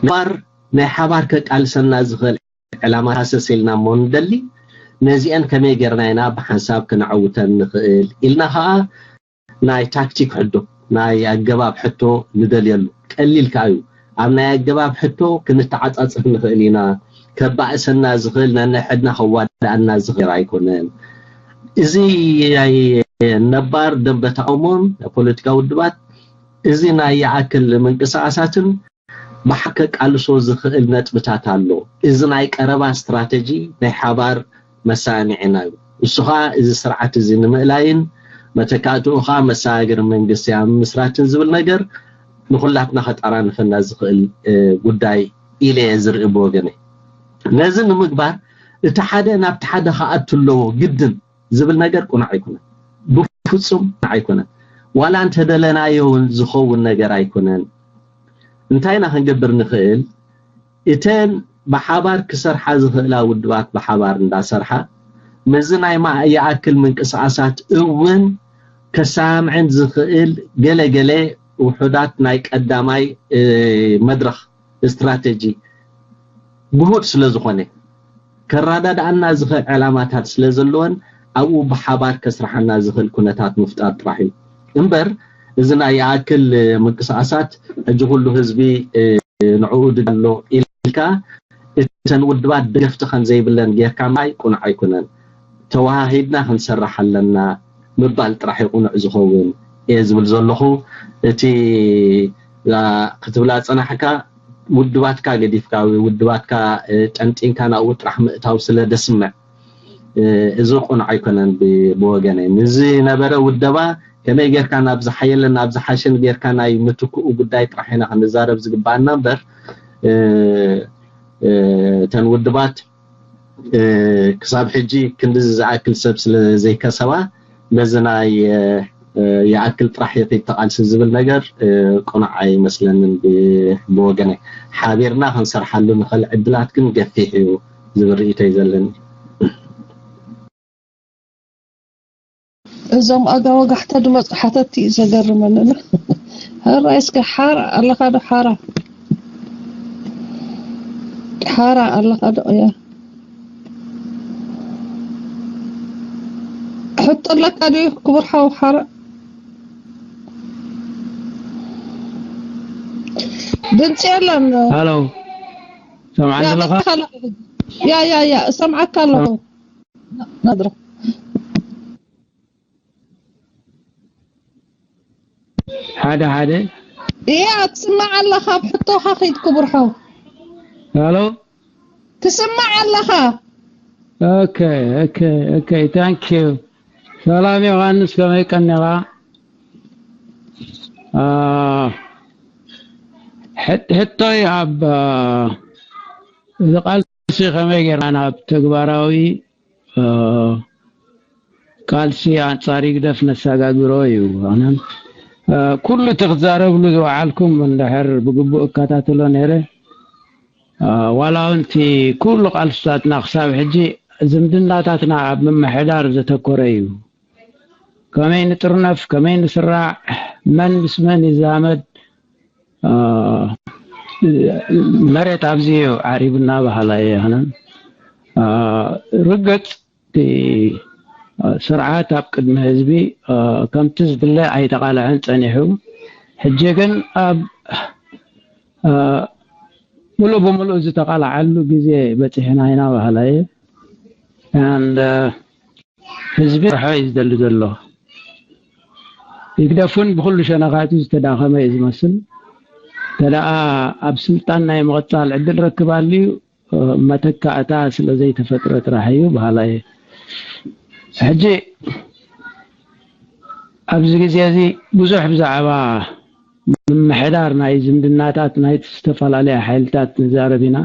ነባር ናይ ሓባር ከቃልሰና ዝኽእል ዕላማ ሃሰስ ኢልና እሞ ንደሊ፣ ነዚአን ከመይ ጌርና ኢና ብሓንሳብ ክነዐውተን ንኽእል ኢልና ኸኣ ናይ ታክቲክ ሕቶ፣ ናይ ኣገባብ ሕቶ ንደልየሉ። ቀሊል ከኣ እዩ። ኣብ ናይ ኣገባብ ሕቶ ክንተዓጻጸፍ ንኽእል ኢና። ከባእሰና ዝኽእል፣ ነንሕድና ከዋድኣና ዝኽእል ኣይኮነን። እዚ ናይ ነባር ደንበ ተቃውሞን ናይ ፖለቲካ ውድባት፣ እዚ ናይ ይኣክል ምንቅስቃሳትን ብሓቂ ከቃልሶ ዝኽእል ነጥብታት ኣሎ። እዚ ናይ ቀረባ ስትራተጂ ናይ ሓባር መሳንዒና እዩ። እሱ ኸኣ እዚ ስርዓት እዚ ንምእላይን መተካእትኡ ኸኣ መሰጋገሪ መንግስቲ ኣብ ምስራትን ዝብል ነገር ንኹላትና ከጠራንፈና ዝኽእል ጉዳይ ኢለ እየ ዝርኢ ብወገነይ። ነዚ ንምግባር እቲ ሓደ ናብቲ ሓደ ክኣቱ ኣለዎ ግድን ዝብል ነገር ቅኑዕ ኣይኮነን። ብፍጹም ቅኑዕ ኣይኮነን። ዋላ እንተደለናዮ እውን ዝኸውን ነገር ኣይኮነን። እንታይ ኢና ክንገብር ንኽእል? እተን ብሓባር ክሰርሓ ዝኽእላ ውድባት ብሓባር እንዳሰርሓ፣ ምስዚ ናይ ማ-፣ ይኣክል ምንቅስቃሳት እውን ከሰማምዐን ዝኽእል ገለ ገለ ውሑዳት ናይ ቀዳማይ፣ እ፣ መድረኽ ስትራተጂ ግሁድ ስለ ዝኾነ፣ ከረዳድኣና ዝኽእል ዕላማታት ስለ ዘለወን፣ ኣብኡ ብሓባር ከስርሓና ዝኽእል ኩነታት ምፍጣር ጥራሕ እዩ እምበር፣ እዚ ናይ ይኣክል ምንቅስቃሳት ሕጂ ኩሉ ህዝቢ፣ እ፣ ንዕኡ ድጋሎ ኢልካ እተን ውድባት ደገፍቲ ከም ዘይብለን ጌርካ ምርኣይ ቅኑዕ ኣይኮነን። ተወሃሂድና ክንሰርሕ ኣለና ምባል ጥራሕ እዩ ቅኑዕ ዝኸውን እየ ዝብል ዘለኹ። እቲ፣ ዛ-፣ ክትብላ ዝጸናሕካ ውድባትካ ገዲፍካ ወይ ውድባትካ፣ እ፣ ጠንጢንካ ናብኡ ጥራሕ ምእታው ስለ ደስምዕ፣ እ፣ እዚ ቅኑዕ ኣይኮነን ብ-፣ ብወገነይ። ንዝነበረ ውደባ ከመይ ጌርካ ናብ ዝሓየለን ናብ ዝሓሸን ጌርካ ናይ ምትክኡ ጉዳይ ጥራሕ ኢና ክንዛረብ ዝግባኣና እምበር፣ እ፣ እ፣ እተን ውድባት፣ እ፣ ክሳብ ሕጂ ክንድዚ ዝኣክል ሰብ ስለ ዘይከሰባ፣ በዚ ናይ፣ እ፣ እ፣ ይኣክል ጥራሕ ይኺድ ተቓልሲ ዝብል ነገር፣ እ፣ ቅኑዕ ኣይመስለንን ብ-፣ ብወገነይ። ሓቢርና ክንሰርሓሉ ንኽእል ዕድላት ግን ገፊሕ እዩ ዝብል ርእይቶ እዩ ዘለኒ። እዞም ኣጋ ወጋሕታ ድመጹ ሓተቲ እዩ ዘገርመኒ። ሕራይ እስከ ሓራ ኣለኻ ዶ? ሓራ፣ ሓራ ኣለኻ ዶ? እያ። ሕቶ ኣለካ ድዩ ክቡር ሓው ሓራ? ድምፂ የለን። ሃሎ፣ ሰምዓኒ ያ፣ ኣለኻ? በቃ ኣለኹ። ያ፣ ያ፣ ያ፣ እሰምዓካ ኣለኹ። ናድራ። ሓደ ሓደ። እያ፣ ትስማዕ ኣለኻ፣ ኣብ ሕቶኻ ኺድ ክቡር ሓው። ሃሎ? ትስማዕ ኣለኻ። ኦኬ፣ ኦኬ፣ ኦኬ፣ ታንክ ዩ። ሰላም ዮሃንስ፣ ከመይ ቀኒኻ? አ፣ ሕት-፣ ሕቶይ ኣብ፣ አ፣ እዚ ቃልሲ ከመይ ጌርና ናብ ተግባራዊ፣ አ፣ ቃልሲ ኣንጻር ህግደፍ ነሰጋግሮ እዩ። ኣነ፣ አ፣ ኩሉ እቲ ክትዛረብሉ ዝወዓልኩም እንድሕር ብግቡእ እከታተሎ ነይረ፣ አ፣ ዋላ እውን እቲ ኩሉ ቃልስታትና ክሳብ ሕጂ ዝምድናታትና ኣብ ምምሕዳር ዘተኮረ እዩ። ከመይ ንጥርነፍ፣ ከመይ ንስራዕ፣ መን ምስ መን ይዛመድ፣ አ፣ መሬት ኣብዚ እዩ ዓሪቡና በሃላይ እየ። ኣነ፣ አ፣ ርግጽ እቲ፣ አ፣ ስርዓት ኣብ ቅድሚ ህዝቢ፣ አ፣ ከምቲ ዝድለ ኣይተቓልዐን ጸኒሑ። ሕጂ ግን ኣብ፣ አ፣ ምሉእ ብምሉእ ዝተቓልዓሉ ግዜ በጺሕና ኢና በሃላይ እየ። And፣ አ፣ ህዝቢ ርሖ እዩ ዝደሊ ዘሎ። ህግደፍ እውን ብኹሉ ሸነኻቱ ዝተዳኸመ እዩ ዝመስል። እንተ ደኣ ኣብ ስልጣን ናይ ምቕጻል ዕድል ረክብ ኣልዩ፣ እ፣ መተካእታ ስለ ዘይተፈጥረ ጥራሕ እዩ በሃላይ እየ። ሕጂ ኣብዚ ግዜ እዚ ብዙሕ ብዛዕባ ምምሕዳር ናይ ዝምድናታት ናይ ዝተፈላለያ ሓይልታት ንዛረብ ኢና።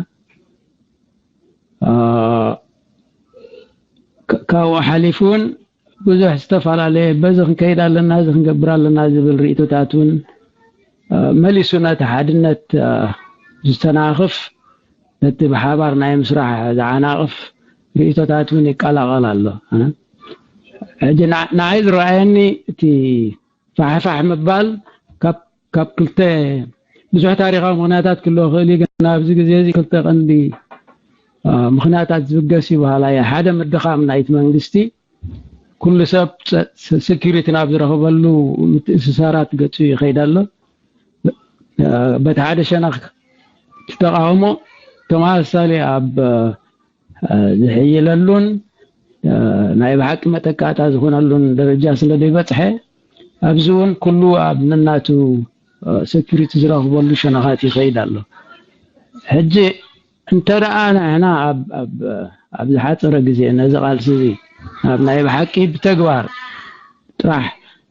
አ፣ ካ-፣ ካብኡ ሓሊፉ እውን ብዙሕ ዝተፈላለየ በዚ ክንከይድ ኣለና፣ እዚ ክንገብር ኣለና ዝብል ርእይቶታት እውን፣ አ፣ መሊሱ ነቲ ሓድነት፣ አ፣ ዝተናኽፍ፣ ነቲ ብሓባር ናይ ምስራሕ ዝዓናቕፍ ርእይቶታት እውን ይቀላቐል ኣሎ። እ፣ ሕጂ ንዓ-፣ ንዓይ ዝረኣየኒ እቲ ፋሕፋሕ ምባል ካብ፣ ካብ ክልተ ብዙሕ ታሪኻዊ ምኽንያታት ክህልዎ ይኽእል እዩ፣ ግን ኣብዚ ግዜ እዚ ክልተ ቀንዲ፣ አ፣ ምኽንያታት ዝብገስ እዩ በሃላይ እየ። ሓደ ምድኻም ናይቲ መንግስቲ፣ ኩሉ ሰብ ጸ-፣ ስ-፣ ሴኩሪቲ ናብ ዝረኽበሉ ምትእስሳራት ገጹ ይኸይድ ኣሎ። አ፣ በቲ ሓደ ሸነኽ እቲ ተቃውሞ ተመሳሳሊ ኣብ፣ አ፣ ዝሕይለሉን ናይ ብሓቂ መተካእታ ዝኾነሉን ደረጃ ስለ ዘይበፅሐ ኣብዚ እውን ኩሉ ኣብ ነናቱ ሰኪሪቲ ዝረኽበሉ ሸነኻት ይኸይድ ኣሎ። ሕጂ እንተ ደኣ ንሕና ኣብ ኣብ ኣብ ዝሓጸረ ግዜ ነዚ ቃልሲ እዚ ኣብ ናይ ብሓቂ ብተግባር ጥራሕ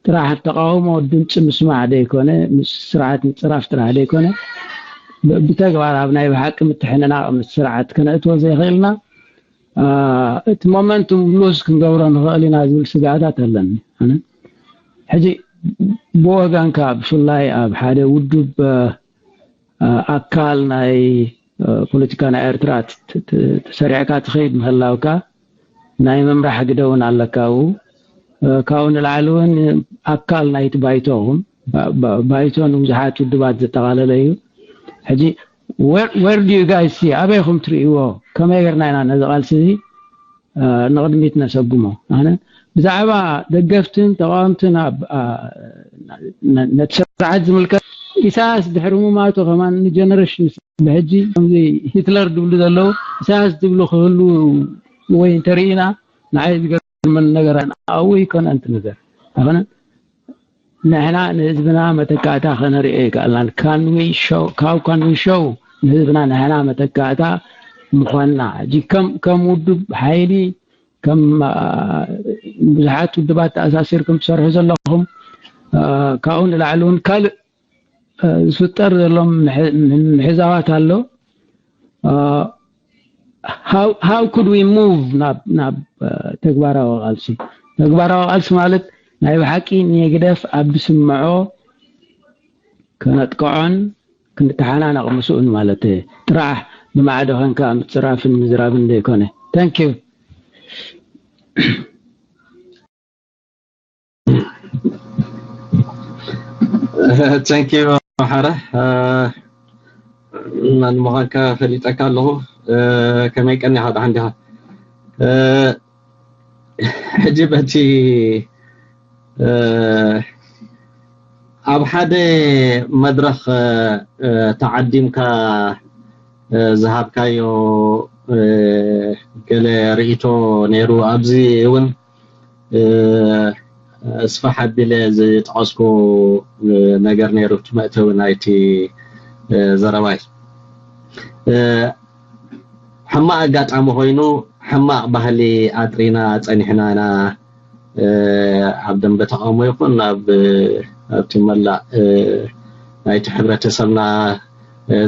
ጥራሕ ተቃውሞ ድምፂ ምስማዕ ዘይኮነ ምስ ስርዓት ምፅራፍ ጥራሕ ዘይኮነ ብ- ብተግባር ኣብ ናይ ብሓቂ ምትሕንናቕ ምስ ስርዓት ከነእትዎ ዘይኽእልና እቲ ሞመንቱም ሉዝ ክንገብሮ ንኽእል ኢና ዝብል ስጋኣታት ኣለኒ። ሕጂ ብወገንካ ብፍላይ ኣብ ሓደ ውዱብ ኣካል ናይ ፖለቲካ ናይ ኤርትራ ተሰሪዕካ ትኸይድ ምህላውካ ናይ ምምራሕ ግደ እውን ኣለካ። ካብኡ ንላዕሊ እውን ኣካል ናይቲ ባይቶ ኹም ባይቶ ንብዙሓት ውድባት ዘጠቓለለ እዩ። ሕጂ where do you guys see ኣበይኹም ትርእይዎ? ከመይ ጌርና ኢና ነዚ ቃልሲ እዚ ንቕድሚት ነሰጉሞ? ኣነ ብዛዕባ ደገፍትን ተቃወምትን ነቲ ስርዓት ዝምልከት ኢሳያስ ድሕሪ ምማቱ ከማን ንጀነሬሽን ብሕጂ ከምዚ ሂትለር ድብሉ ዘለዉ ኢሳያስ ድብሉ ክህሉ ወይ እንተርኢና ንዓይ ዝገርመን ነገር ኣብኡ ይኮነ እንት ነገር ኣነ ንሕና ንህዝብና መተካእታ ከነርእዮ ይከኣልናን ካብ ካንዊ ሾው ንህዝብና ንሕና መተካእታ ምዃንና ሕጂ ከም ውድብ ሓይሊ ከም ብዙሓት ውድባት ተኣሳሲርኩም ትሰርሑ ዘለኹም ካብኡ ንላዕሊ እውን ካልእ ዝፍጠር ዘሎ ምሕዛዋት ኣሎ። How could we move ናብ ናብ ተግባራዊ ቃልሲ? ተግባራዊ ቃልሲ ማለት ናይ ብሓቂ ንህግደፍ ኣብ ዝስምዖ ከነጥቅዖን ክንተሓናነቕ ምስኡን ማለት ጥራሕ ብማዕዶ ኮንካ ምፅራፍን ምዝራብን ዘይኮነ። Thank you። Thank you ሓረ መን ምዃንካ ፈሊጠካ ኣለኹ። ከመይ ቀኒኻ ደሓን ዲኻ? ሕጂ በቲ ኣብ ሓደ መድረኽ ተዓዲምካ ዝሃብካዮ ገለ ርእይቶ ነይሩ። ኣብዚ እውን ስፋሕ ኣቢለ ዝጠቐስኩ ነገር ነይሩ እቲ መእተዊ ናይቲ ዘረባይ። ሕማቕ ኣጋጣሚ ኮይኑ ሕማቕ ባህሊ ኣጥሪና ጸኒሕና ኢና። ኣብ ደንበ ተቓውሞ ይኹን ኣብ ኣብቲ መላእ ናይቲ ሕብረተሰብና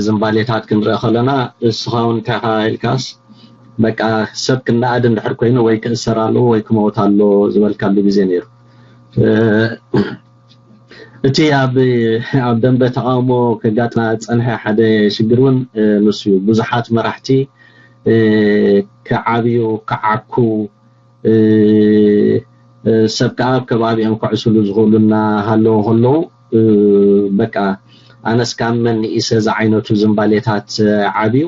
ዝንባሌታት ክንርኢ ከለና እስኻ እውን እንታይ ኢኻ ኢልካስ በቃ ሰብ ክነኣድ እንድሕር ኮይኑ ወይ ክእሰር ኣለዎ ወይ ክመውት ኣለዎ ዝበልካሉ ግዜ ነይሩ። እቲ ኣብ ኣብ ደንበ ተቃውሞ ከጋጥማ ዝጸንሐ ሓደ ሽግር እውን ንሱ እዩ። ብዙሓት መራሕቲ ክዓብዩ ክዓኩ ሰብ ከዓ ኣብ ከባቢኦም ክዕስሉ ዝኽእሉ እናሃለዉ ከለዉ በቃ ኣነስ ካብ መን ንኢሰ ዝዓይነቱ ዝንባሌታት ዓብዩ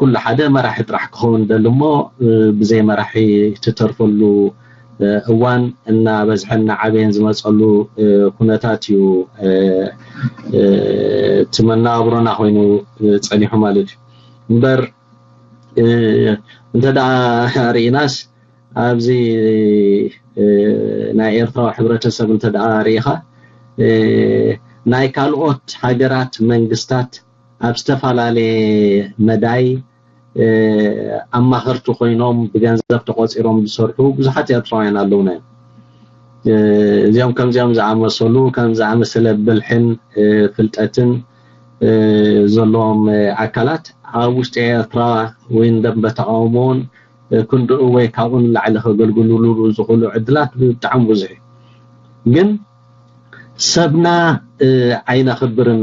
ኩሉ ሓደ መራሒ ጥራሕ ክኸውን ደሊ እሞ ብዘይ መራሒ ትተርፈሉ እዋን እናበዝሐን እናዓበየን ዝመፀሉ ኩነታት እዩ እቲ መነባብሮና ኮይኑ ፀኒሑ ማለት እዩ እምበር እንተ ደኣ ርኢናስ ኣብዚ ናይ ኤርትራዊ ሕብረተሰብ እንተ ደኣ ርኢኻ ናይ ካልኦት ሃገራት መንግስታት ኣብ ዝተፈላለየ መዳይ ኣማኸርቲ ኮይኖም ብገንዘብ ተቆፂሮም ዝሰርሑ ብዙሓት ኤርትራውያን ኣለውና እዮም። እዚኦም ከምዚኦም ዝኣመሰሉ ከም ዝኣመሰለ ብልሕን ፍልጠትን ዘለዎም ኣካላት ኣብ ውሽጢ ኤርትራ ወይ ንደንበ ተቃውሞን ክንድኡ ወይ ካብኡ ንላዕሊ ከገልግሉሉ ዝኽእሉ ዕድላት ብጣዕሚ ብዙሕ እዩ። ግን ሰብና ኣይነኽብርን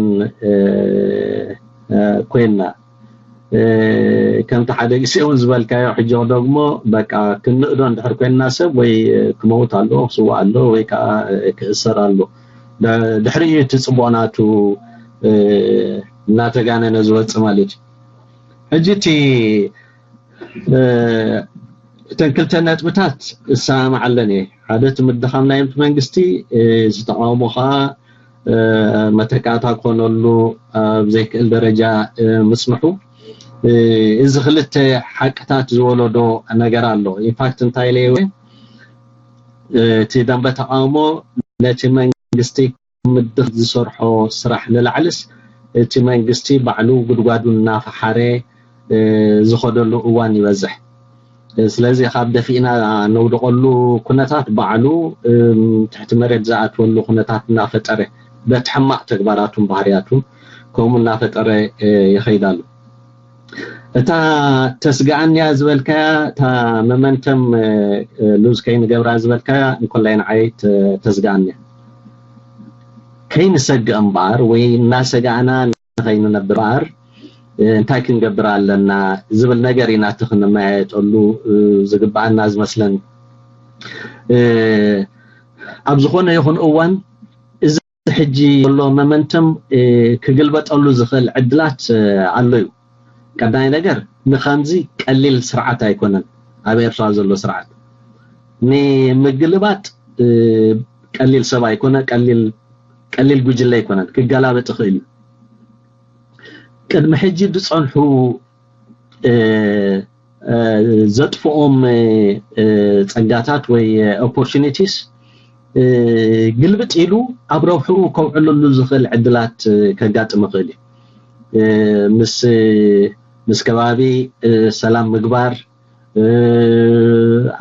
ኮይንና ከምቲ ሓደ ግዜ እውን ዝበልካዮ ሕጂ ደግሞ በቃ ክንእዶ እንድሕር ኮይንና ሰብ ወይ ክመውት ኣሎ ክስዋእ ኣሎ ወይ ከዓ ክእሰር ኣሎ ድሕሪኡ እቲ ፅቡቕ ናቱ እናተጋነነ ዝወፅእ ማለት እዩ ሕጂ እቲ እተን ክልተ ነጥብታት እሰማማዕ ኣለኒ ሓደ እቲ ምድኻም ናይ ምቲ መንግስቲ ዝተቃውሞ ከዓ መተካእታ ክኾነሉ ኣብ ዘይክእል ደረጃ ምፅንሑ እዚ ክልተ ሓቅታት ዝወለዶ ነገር ኣሎ። ኢንፋክት እንታይ ኢለ እቲ ደንበ ተቃውሞ ነቲ መንግስቲ ምድኽ ዝሰርሖ ስራሕ ንላዕልስ እቲ መንግስቲ ባዕሉ ጉድጓዱ እናፈሓረ ዝኸደሉ እዋን ይበዝሕ። ስለዚ ካብ ደፊእና ነውድቐሉ ኩነታት ባዕሉ ትሕቲ መሬት ዝኣትወሉ ኩነታት እናፈጠረ በቲ ሕማቕ ተግባራቱን ባህርያቱን ከምኡ እናፈጠረ ይኸይድ ኣሎ። እታ ተስግኣንያ ዝበልካያ እታ መመንተም ሉዝ ከይንገብራ ዝበልካያ እንኮላይ ንዓይ ተስግኣንያ ከይንሰግእ እምበኣር ወይ እናሰጋእና ንኸይንነብር እምበኣር እንታይ ክንገብር ኣለና ዝብል ነገር ኢና እቲ ክንመያየጠሉ ዝግብኣና ዝመስለኒ። ኣብ ዝኾነ ይኹን እዋን እዚ ሕጂ ዘሎ መመንተም ክግልበጠሉ ዝኽእል ዕድላት ኣሎ እዩ። ቀዳማይ ነገር ንኸምዚ ቀሊል ስርዓት ኣይኮነን ኣብ ኤርትራ ዘሎ ስርዓት ንምግልባጥ ቀሊል ሰብ ኣይኮነ ቀሊል ጉጅለ ኣይኮነን ክገላበጥ ይኽእል እዩ። ቅድሚ ሕጂ ዝፀንሑ ዘጥፍኦም ፀጋታት ወይ ኦፖርቹኒቲስ ግልብጥ ኢሉ ኣብ ረብሕኡ ከውዕለሉ ዝኽእል ዕድላት ከጋጥም ይኽእል እዩ። ምስ ምስ ከባቢ ሰላም ምግባር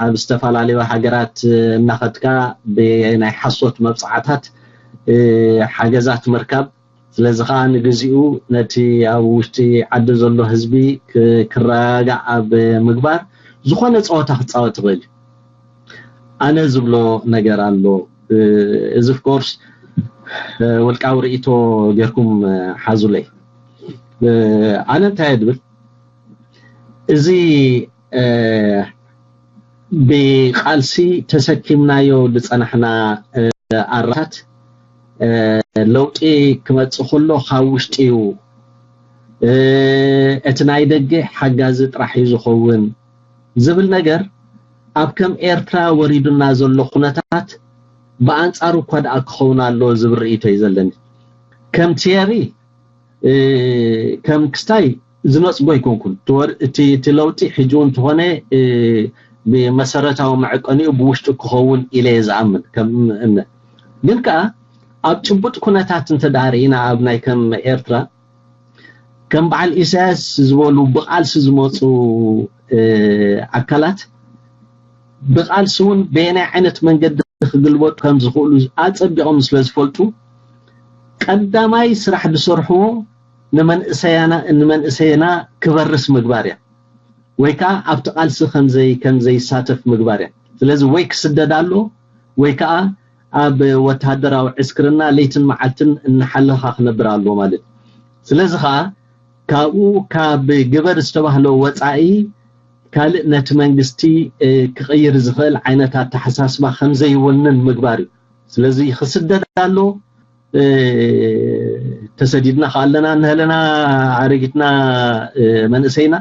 ኣብ ዝተፈላለዩ ሃገራት እናኸድካ ብናይ ሓሶት መብፅዓታት ሓገዛት ምርካብ ስለዚ ከዓ ንግዚኡ ነቲ ኣብ ውሽጢ ዓዲ ዘሎ ህዝቢ ክረጋጋእ ኣብ ምግባር ዝኾነ ፀወታ ክፃወት ይኽእል እዩ። ኣነ ዝብሎ ነገር ኣሎ። እዚ ኦፍኮርስ ውልቃዊ ርእይቶ ጌርኩም ሓዙለይ። ኣነ እንታይ ድብል እዚ ብቃልሲ ተሰኪምናዮ ዝፀናሕና ኣራት ለውጢ ክመፅእ ከሎ ካብ ውሽጢ እዩ እቲ ናይ ደገ ሓጋዚ ጥራሕ እዩ ዝኸውን ዝብል ነገር ኣብ ከም ኤርትራ ወሪዱና ዘሎ ኩነታት ብኣንፃሩ እኳ ደኣ ክኸውን ኣለዎ ዝብል ርእይቶ እዩ ዘለኒ። ከም ቲየሪ ከም ክስታይ ዝነፅጎ ኣይኮንኩን። እቲ ለውጢ ሕጂ እውን እንተኾነ ብመሰረታዊ መዕቀኒኡ ብውሽጡ ክኸውን ኢለ እየ ዝኣምን ከም እምነት። ግን ከዓ ኣብ ጭቡጥ ኩነታት እንተ ደኣ ርኢና ኣብ ናይ ከም ኤርትራ ከም በዓል ኢሳያስ ዝበሉ ብቓልሲ ዝመፁ ኣካላት ብቓልሲ እውን በየናይ ዓይነት መንገዲ ክግልበጡ ከም ዝኽእሉ ኣፀቢቖም ስለ ዝፈልጡ ቀዳማይ ስራሕ ዝሰርሕዎ ንመንእሰያና ንመንእሰይና ክበርስ ምግባር እያ ወይ ከዓ ኣብቲ ቃልሲ ከምዘይ ከምዘይሳተፍ ምግባር እያ። ስለዚ ወይ ክስደድ ኣሎ ወይ ከዓ ኣብ ወተሃደራዊ ዕስክርና ለይትን መዓልትን እናሓለኻ ክነብር ኣሎ ማለት እዩ። ስለዚ ከዓ ካብኡ ካብ ግበር ዝተባህሎ ወፃኢ ካልእ ነቲ መንግስቲ ክቕይር ዝኽእል ዓይነት ኣተሓሳስባ ከምዘይወንን ምግባር እዩ። ስለዚ ክስደድ ኣሎ ተሰዲድና ከኣለና እንሀለና ኣረጊትና መንእሰይና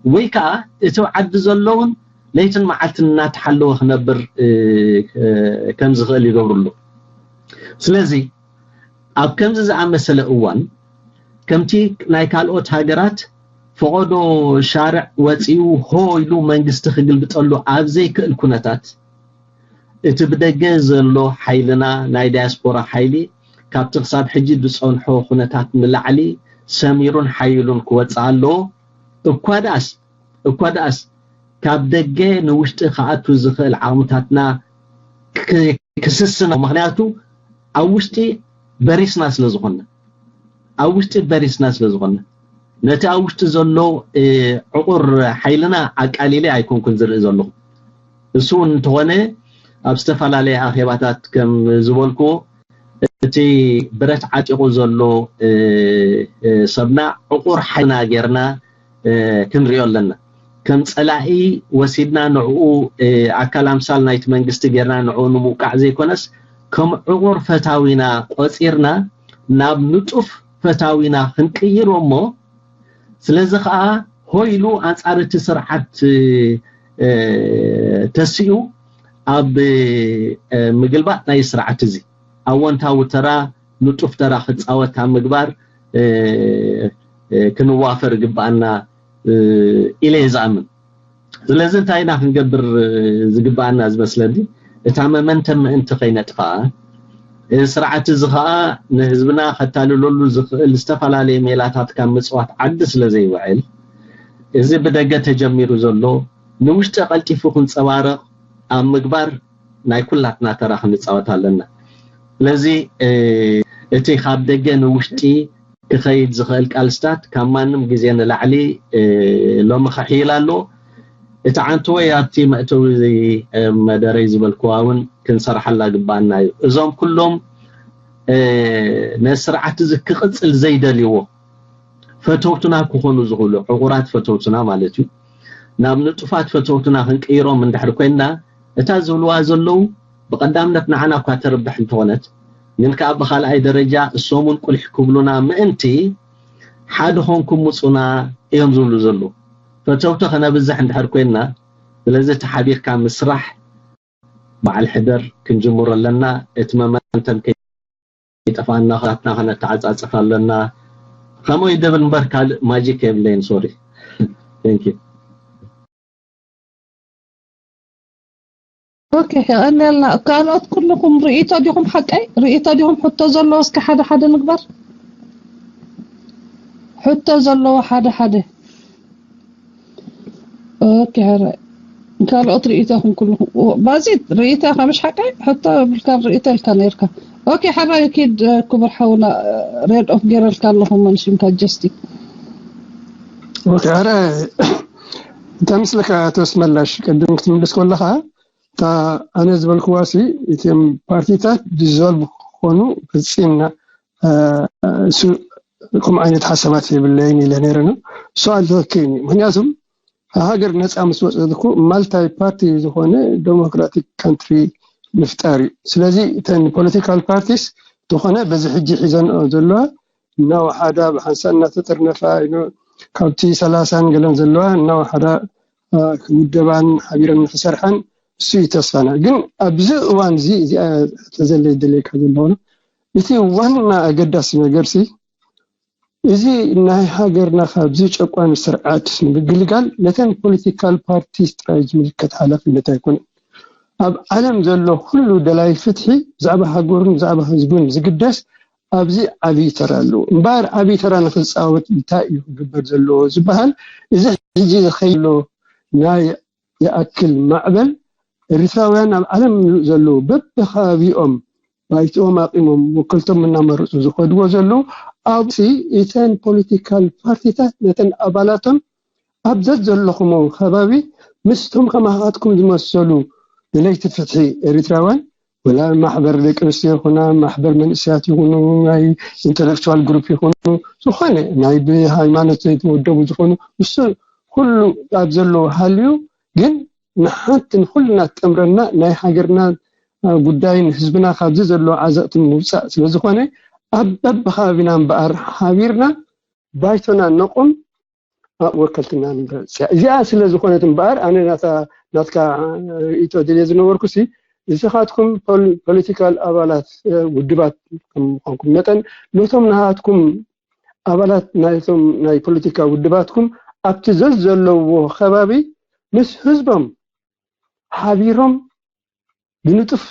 ወይ ከዓ እቲ ዓዲ ዘለውን ለይትን መዓልትን እናተሓለወ ክነብር ከም ዝኽእል ይገብሩ ኣለዉ። ስለዚ ኣብ ከምዚ ዝኣመሰለ እዋን ከምቲ ናይ ካልኦት ሃገራት ፈቐዶ ሻርዕ ወፂኡ ሆ ኢሉ መንግስቲ ክግልብጠሉ ኣብ ዘይክእል ኩነታት እቲ ብደገ ዘሎ ሓይልና ናይ ዳያስፖራ ሓይሊ ካብቲ ክሳብ ሕጂ ዝፀንሖ ኩነታት ንላዕሊ ሰሚሩን ሓይሉን ክወፅእ ኣለዎ። እኳ ደኣስ እኳ ደኣስ ካብ ደገ ንውሽጢ ክኣቱ ዝኽእል ዓቕምታትና ክስስና ምክንያቱ ኣብ ውሽጢ በሪስና ስለ ዝኾንና ኣብ ውሽጢ በሪስና ስለ ዝኾንና ነቲ ኣብ ውሽጢ ዘሎ ዕቑር ሓይልና ኣቃሊለ ኣይኮንኩን ዝርኢ ዘለኹ። እሱ እውን እንተኾነ ኣብ ዝተፈላለየ ኣኼባታት ከም ዝበልኩዎ እቲ ብረት ዓጢቑ ዘሎ ሰብና ዕቑር ሓይልና ጌርና ክንሪኦ ኣለና። ከም ፀላኢ ወሲድና ንዕኡ ኣካል ኣምሳል ናይቲ መንግስቲ ጌርና ንዕኡ ንምውቃዕ ዘይኮነስ ከም ዕቑር ፈታዊና ቆፂርና ናብ ንጡፍ ፈታዊና ክንቅይሮ እሞ ስለዚ ከዓ ሆ ኢሉ ኣንፃር እቲ ስርዓት ተሲኡ ኣብ ምግልባጥ ናይ ስርዓት እዚ ኣወንታዊ ተራ ንጡፍ ተራ ክፃወት ኣብ ምግባር ክንዋፈር ይግበኣና ኢለ እየ ዝኣምን። ስለዚ እንታይ ኢና ክንገብር ዝግባኣና ዝመስለኒ፣ እታ መመንተ ምእንቲ ከይነጥፋኣ፣ እዚ ስርዓት እዚ ከዓ ንህዝብና ከታልለሉ ዝኽእል ዝተፈላለየ ሜላታት ካብ ምፅዋት ዓዲ ስለ ዘይውዕል፣ እዚ ብደገ ተጀሚሩ ዘሎ ንውሽጢ ቀልጢፉ ክንፀባረቕ ኣብ ምግባር ናይ ኩላትና ተራ ክንፃወት ኣለና። ስለዚ እቲ ካብ ደገ ንውሽጢ ክኸይድ ዝኽእል ቃልስታት ካብ ማንም ግዜ ንላዕሊ ሎሚ ክሕይል ኣሎ። እቲ ዓንተወይ ኣብቲ መእተዊ መደረይ ዝበልክዋ እውን ክንሰርሓላ ግባኣና እዩ። እዞም ኩሎም ነዚ ስርዓት እዚ ክቕፅል ዘይደልይዎ ፈተውትና ክኾኑ ዝኽእሉ ዕቑራት ፈተውትና ማለት እዩ። ናብ ንጡፋት ፈተውትና ክንቅይሮም እንድሕር ኮይንና እታ ዝብልዋ ዘለዉ ብቐዳምነት ንዓና እኳ ተርብሕ እንተኾነት ግን ከዓ ብኻልኣይ ደረጃ እሶም እውን ቁሊሕ ክብሉና ምእንቲ ሓደ ኾንኩም ምፁና እዮም ዝብሉ ዘለዉ። ፈተውቲ ከነብዝሕ እንድሕር ኮይንና ስለዚ ተሓቢርካ ምስራሕ በዓል ሕደር ክንጅምሮ ኣለና። እቲ መመንተም ከይጠፋና ኻትና ከነተዓጻጽፍ ኣለና። ከምኡ ይደብል እምበር ካልእ ማጂክ የብለይን። ሶሪ። Thank you። ኦኬ የቐንየልና። ካልኦት ኩልኹም ርእይቶ ዲኹም ሓቀይ ርእይቶ ዲኹም ሕቶ ዘለዎ እስከ ሓደ ሓደ ንግበር። ሕቶ ዘለዎ ሓደ ሓደ ኦኬ ሕራይ ካልኦት ርእይቶኹም ኩልኹም ባዚት ርእይታ ከምሽ ሓቀይ ሕቶ ብልካ ርእይቶ ኢልካ ነርካ። ኦኬ ሕራይ ኪድ ክቡር ሓውና ሬድ ኦፍ ገይረልካ ኣለኹ መንሽንካ ጀስቲ ኦኬ ሕራይ እንተ ምስልካ ተስመላሽ ቅድም ክትምልስ ከለኻ እታ ኣነ ዝበልክዋ ሲ እቲም ፓርቲታት ዲዞልቭ ክኾኑ ፍፂምና እሱ ከምኡ ዓይነት ሓሳባት የብለይን ኢለ ነይረ ነው። እሱ ኣልተወከይን እዩ። ምክንያቱም ሃገር ነፃ ምስ ወፀት እኮ ማልታይ ፓርቲ ዝኾነ ዴሞክራቲክ ካንትሪ ምፍጣር እዩ። ስለዚ እተን ፖለቲካል ፓርቲስ ዝኾነ በዚ ሕጂ ሒዘንኦ ዘለዋ እናወሓዳ ብሓንሳእ እናተጠርነፋ ካብቲ ሰላሳን ገለን ዘለዋ እናወሓዳ ክውደባን ሓቢረን ንክሰርሐን እሱ እዩ ተስፋና። ግን ኣብዚ እዋን እዚ እዚኣ ተዘለይ ደለይካ ዘለሆነ እቲ ዋና ኣገዳሲ ነገር ሲ እዚ ናይ ሃገርና ካብዚ ጨቋኒ ስርዓት ንምግልጋል ነተን ፖለቲካል ፓርቲስ ጥራይ ዝምልከት ሓላፍነት ኣይኮነን። ኣብ ዓለም ዘሎ ኩሉ ደላይ ፍትሒ ብዛዕባ ሃገሩን ብዛዕባ ህዝቡን ዝግደስ ኣብዚ ዓብዪ ተራ ኣለዎ። እምበኣር ዓብዪ ተራ ንክፃወት እንታይ እዩ ክግበር ዘለዎ ዝበሃል እዚ ሕጂ ዝኸይድ ዘሎ ናይ ይኣክል ማዕበል ኤርትራውያን ኣብ ዓለም ዘለዉ በብከባቢኦም ባይትኦም ኣቒሞም ወከልቶም እናመረፁ ዝኸድዎ ዘለዉ ኣብዚ እተን ፖለቲካል ፓርቲታት ነተን ኣባላቶም ኣብ ዘዘለኹሞ ከባቢ ምስቶም ከማኻትኩም ዝመሰሉ ደለይቲ ፍትሒ ኤርትራውያን ወላ ማሕበር ደቂ ኣንስትዮ ይኹና ማሕበር መንእሰያት ይኹኑ ናይ ኢንተሌክቹዋል ግሩፕ ይኹኑ ዝኾነ ናይ ብሃይማኖት ዘይተወደቡ ዝኾኑ ምስ ኩሉ ኣብ ዘለዎ ሃልዩ ግን ንሓንቲ ንኩልና ትጠምረና ናይ ሃገርና ጉዳይን ህዝብና ካብዚ ዘለዎ ዓዘቕቲ ንምውፃእ ስለዝኾነ ኣብ በብከባቢና እምበኣር ሓቢርና ባይቶና ነቑም ወከልትና ንምረፅ እዚኣ ስለ ዝኾነት እምበኣር ኣነ ናትካ ርእቶ ድልየ ዝነበርኩ ሲ ንስኻትኩም ፖለቲካል ኣባላት ውድባት ከም ምዃንኩም መጠን ነቶም ናሃትኩም ኣባላት ናይቶም ናይ ፖለቲካ ውድባትኩም ኣብቲ ዘዘለዎ ከባቢ ምስ ህዝቦም ሓቢሮም ብንጡፍ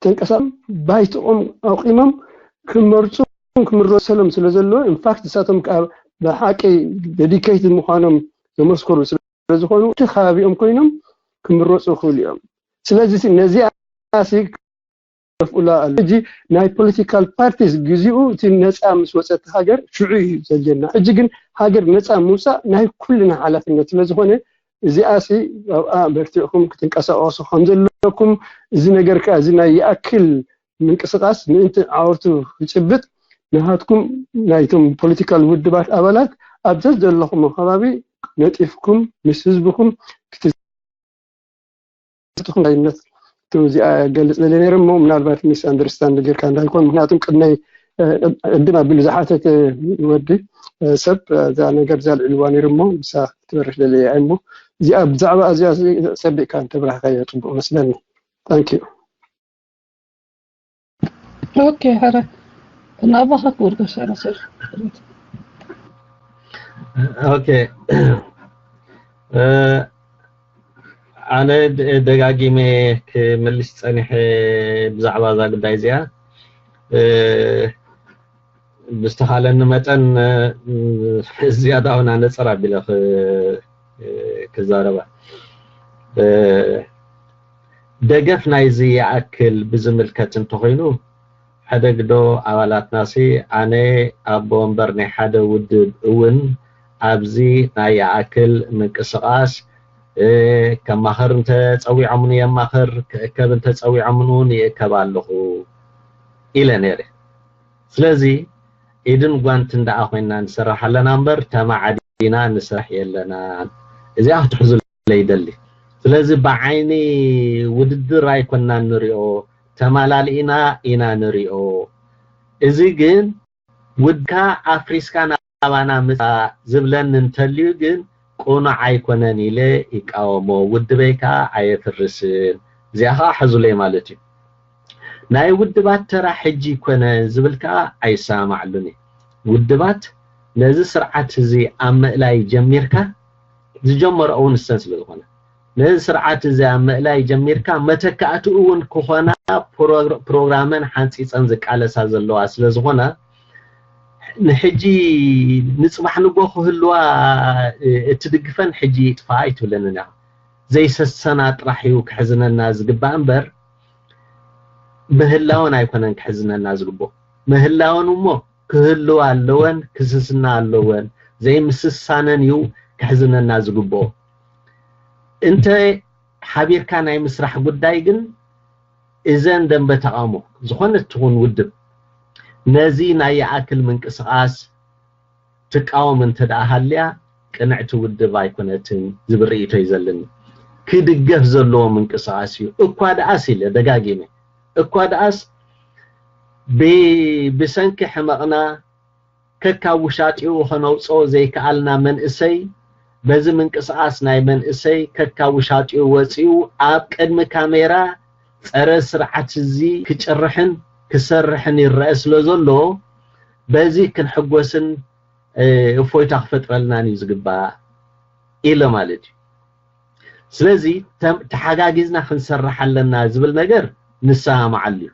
ተንቀሳም ባይትኦም ኣቂሞም ክመርፁ ክምረሰሎም ስለ ዘለዎ ኢንፋክት ንሳቶም ከዓ ብሓቂ ዴዲኬይትድ ምዃኖም ዘመስክሩ ስለዝኾኑ እቲ ከባቢኦም ኮይኖም ክምረፁ ይኽእሉ እዮም። ስለዚ ነዚኣ ሲ ከፍኡላ ኣሎ። ሕጂ ናይ ፖለቲካል ፓርቲስ ግዚኡ እቲ ነፃ ምስ ወፀት ሃገር ሽዑ እዩ ዘድልየና። ሕጂ ግን ሃገር ነፃ ምውፃእ ናይ ኩልና ሓላፍነት ስለዝኾነ እዚኣ ሲ ኣብኣ በርቲዕኩም ክትንቀሳቀሱ ከምዘለኩም እዚ ነገር ከዓ እዚ ናይ ይኣክል ምንቅስቃስ ምእንቲ ዓወቱ ክጭብጥ ንሃትኩም ናይቶም ፖለቲካል ውድባት ኣባላት ኣብ ዘዘለኹም ከባቢ ነጢፍኩም ምስ ህዝብኩም ክትዝትኹም ዳይነት እዚኣ ገልጽ ደለ ነይረ እሞ ምናልባት ሚስ ኣንደርስታንድ ጌርካ እንዳይኮን ምክንያቱም ቅድመይ ቅድም ኣቢሉ ዝሓተተ ወዲ ሰብ እዛ ነገር እዛ ልዕልዋ ነይሩ እሞ ምሳ ክትበርሽ ደለ እያ እሞ እዚኣ ብዛዕባ እዚኣ ሰቢቕካ እንተብራህካዮ ጽቡቕ መስለኒ። Thank you. ኦኬ ሕረ ናባኻ ክወርዶ ሰነሰር ኦኬ። ኣነ ደጋጊመ ክምልስ ፀኒሐ ብዛዕባ እዛ ጉዳይ እዚኣ። ብዝተኻለኒ መጠን ዝያዳ እውን ኣነፀር ኣቢለ ክዛረባ። ደገፍ ናይዚ ይኣክል ብዝምልከት እንተኾይኑ፣ ሕደግዶ ኣባላትናሲ ኣነ ኣቦ ወንበር ናይ ሓደ ውድብ እውን ኣብዚ ናይ ይኣክል ምንቅስቓስ ከማኸር እንተፀዊዖምኒ የማኸር፣ ክእከብ እንተፀዊዖምኒ እውን ይእከብ ኣለኹ ኢለ ነይረ። ስለዚ ኢድን ጓንትን ደኣ ኮይና ንሰርሕ ኣለና እምበር ተማዓዲና ንሰርሕ የለናን። እዚኣ ክትሕዙለይ ይደሊ። ስለዚ ብዓይኒ ውድድር ኣይኮናን ንሪኦ፣ ተማላሊእና ኢና ንሪኦ። እዚ ግን ውድካ ኣፍሪስካ ናባና ምፃ ዝብለኒ እንተልዩ ግን ቁኑዕ ኣይኮነን ኢለ ይቃወሞ። ውድበይ ከዓ ኣየፍርስን። እዚኣ ከዓ ሕዙለይ ማለት እዩ። ናይ ውድባት ተራ ሕጂ ይኮነ ዝብል ከዓ ኣይሰማማዓሉን እየ። ውድባት ነዚ ስርዓት እዚ ኣብ ምእላይ ጀሚርካ ዝጀመሮ እውን እሰን ስለ ዝኾነ ነዚ ስርዓት እዚ ኣብ ምእላይ ጀሚርካ መተካእትኡ እውን ክኾና ፕሮግራመን ሓንፂፀን ዝቃለሳ ዘለዋ ስለ ዝኾና ንሕጂ ንፅባሕ ንጎ ክህልዋ እትድግፈን ሕጂ ይጥፋኣ ኣይትብለንን ኢኻ። ዘይሰሰና ጥራሕ እዩ ክሕዝነና ዝግባእ እምበር ምህላወን ኣይኮነን ክሕዝነና ዝግብኦ። ምህላወን እሞ ክህልዋ ኣለወን፣ ክስስና ኣለወን። ዘይምስሳነን እዩ ክሕዝነና ዝግብኦ። እንተ ሓቢርካ ናይ ምስራሕ ጉዳይ ግን እዘን ደንበ ተቓውሞ ዝኾነት ትኹን ውድብ ነዚ ናይ ይኣክል ምንቅስቓስ ትቃወም እንተ ደኣ ሃልያ ቅንዕቲ ውድብ ኣይኮነትን ዝብል ርእይቶ እዩ ዘለኒ። ክድገፍ ዘለዎ ምንቅስቓስ እዩ። እኳ ደኣስ ኢለ ደጋጊመ፣ እኳ ደኣስ ብ- ብሰንኪ ሕመቕና ከካብ ውሻጢኡ ከነውፅኦ ዘይከኣልና መንእሰይ በዚ ምንቅስቓስ ናይ መንእሰይ ከካብ ውሻጢኡ ወፂኡ ኣብ ቅድሚ ካሜራ ፀረ ስርዓት እዚ ክጭርሕን ክሰርሕን ይረአ ስለ ዘሎ በዚ ክንሕጎስን እፎይታ ክፈጥረልናን እዩ ዝግባእ ኢለ ማለት እዩ። ስለዚ ተሓጋጊዝና ክንሰርሕ ኣለና ዝብል ነገር ንሰማማዓሉ እዩ።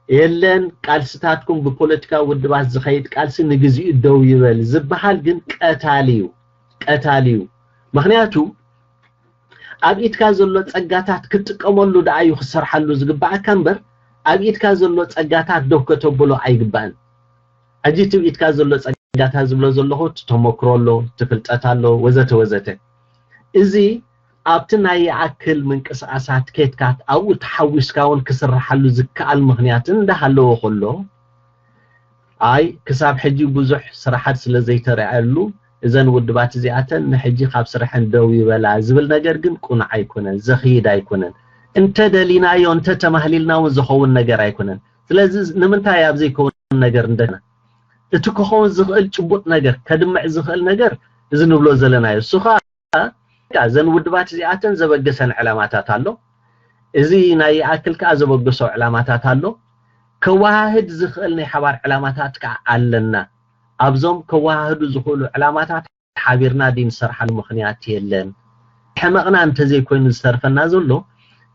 የለን ቃልስታትኩም ብፖለቲካዊ ውድባት ዝኸይድ ቃልሲ ንግዚኡ ደው ይበል ዝበሃል ግን ቀታሊ እዩ፣ ቀታሊ እዩ። ምክንያቱ ኣብ ኢድካ ዘሎ ፀጋታት ክትጥቀመሉ ደኣ እዩ ክሰርሓሉ ዝግባኣካ እምበር ኣብ ኢድካ ዘሎ ፀጋታት ደው ከተብሎ ኣይግባእን። ሕጂ እቲ ኢድካ ዘሎ ፀጋታት ዝብሎ ዘለኹ እቲ ተመክሮ ኣሎ፣ እቲ ፍልጠት ኣሎ ወዘተ ወዘተ። እዚ ኣብቲ ናይ ይኣክል ምንቅስቃሳት ኬድካ ኣብኡ ተሓዊስካ እውን ክስርሓሉ ዝከኣል ምኽንያት እንዳሃለወ ከሎ ኣይ ክሳብ ሕጂ ብዙሕ ስራሓት ስለ ዘይተረኣየሉ እዘን ውድባት እዚኣተን ንሕጂ ካብ ስርሐን ደው ይበላ ዝብል ነገር ግን ቁኑዕ ኣይኮነን፣ ዘኽይድ ኣይኮነን። እንተ ደሊናዮ እንተ ተማህሊልና እውን ዝኸውን ነገር ኣይኮነን። ስለዚ ንምንታይ ኣብ ዘይከውን ነገር እንደና እቲ ክኸውን ዝኽእል ጭቡጥ ነገር ከድምዕ ዝኽእል ነገር እዚ ንብሎ ዘለናዮ እሱ ከዓ እዘን ውድባት እዚኣተን ዘበገሰን ዕላማታት ኣሎ። እዚ ናይ ይኣክል ከዓ ዘበገሶ ዕላማታት ኣሎ። ከወሃህድ ዝኽእል ናይ ሓባር ዕላማታት ከዓ ኣለና። ኣብዞም ከወሃህዱ ዝኽእሉ ዕላማታት ሓቢርና ድዩ ንሰርሓሉ ምኽንያት የለን። ሕመቕና እንተዘይኮይኑ ዝሰርፈና ዘሎ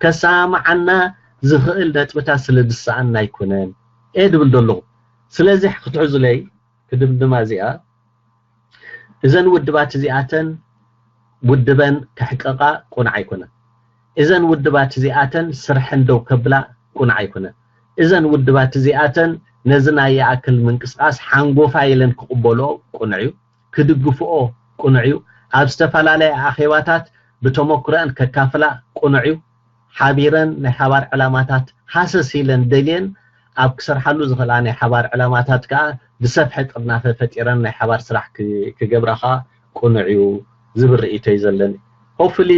ከሰማማዓና ዝኽእል ነጥብታት ስለ ዝሰኣና ኣይኮነን እየ ድብል ዘለኹ። ስለዚ ክትሕዙለይ ክድምድማ እዚኣ እዘን ውድባት እዚኣተን ውድበን ከሕቀቓ ቁኑዕ ኣይኮነን። እዘን ውድባት እዚኣተን ስርሐን ደው ከብላ ቁኑዕ ኣይኮነን። እዘን ውድባት እዚኣተን ነዚ ናይ ይኣክል ምንቅስቃስ ሓንጎፋ ኢለን ክቕበልኦ ቁኑዕ እዩ። ክድግፍኦ ቁኑዕ እዩ። ኣብ ዝተፈላለያ ኣኼባታት ብተመክሮአን ከካፍላ ቁኑዕ እዩ። ሓቢረን ናይ ሓባር ዕላማታት ሃሰስ ኢለን ደልየን ኣብ ክሰርሓሉ ዝኽእላ ናይ ሓባር ዕላማታት ከዓ ብሰፍሐ ጥርናፈ ፈጢረን ናይ ሓባር ስራሕ ክገብራ ከዓ ቁኑዕ እዩ ዝብል ርእይቶ እዩ ዘለኒ። ሆፕፉሊ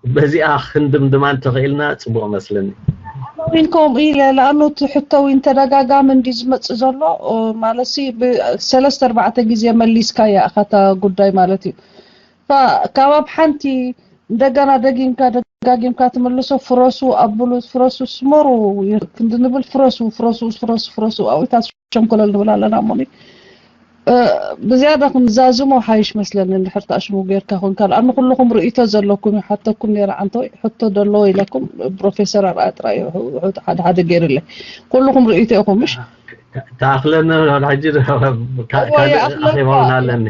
በዚኣ ክንድምድማ እንተኽኢልና ፅቡቕ መስለኒ። ዊን ከምኡ ኢለ ለኣኑ እቲ ሕቶ ዊን ተደጋጋሚ እንዲ ዝመፅእ ዘሎ ማለት ሲ ብሰለስተ ኣርባዕተ ግዜ መሊስካ እያ እኻታ ጉዳይ ማለት እዩ። ካብ ኣብ ሓንቲ እንደገና ደጊምካ ደጋጊምካ ትምልሶ ፍረሱ ኣብሉ ፍረሱ ስመሩ ክንዲ ንብል ፍረሱ ፍረሱ ፍረሱ ፍረሱ ኣብታ ሸንኮለል ንብል ኣለና እሞ ብዝያዳ ክንዛዝሞ ሓይሽ መስለኒ እንድሕር ተኣሽሙ ጌርካ ኮንካ። ኣነ ኩልኹም ርእይቶ ዘለኩም ይሓተኩም ነይረ። ዓንተወይ ሕቶ ደለዎ ኢለኩም ፕሮፌሰር ኣርኣያ ጥራይ እዩ ሓደ ሓደ ገይርለይ። ኩልኹም ርእይቶ ኢኹም ምሽ? ተኣኽለኒ ሕጂ እዎ፣ ይኣኽለካ። ኣኺባውን ኣለኒ።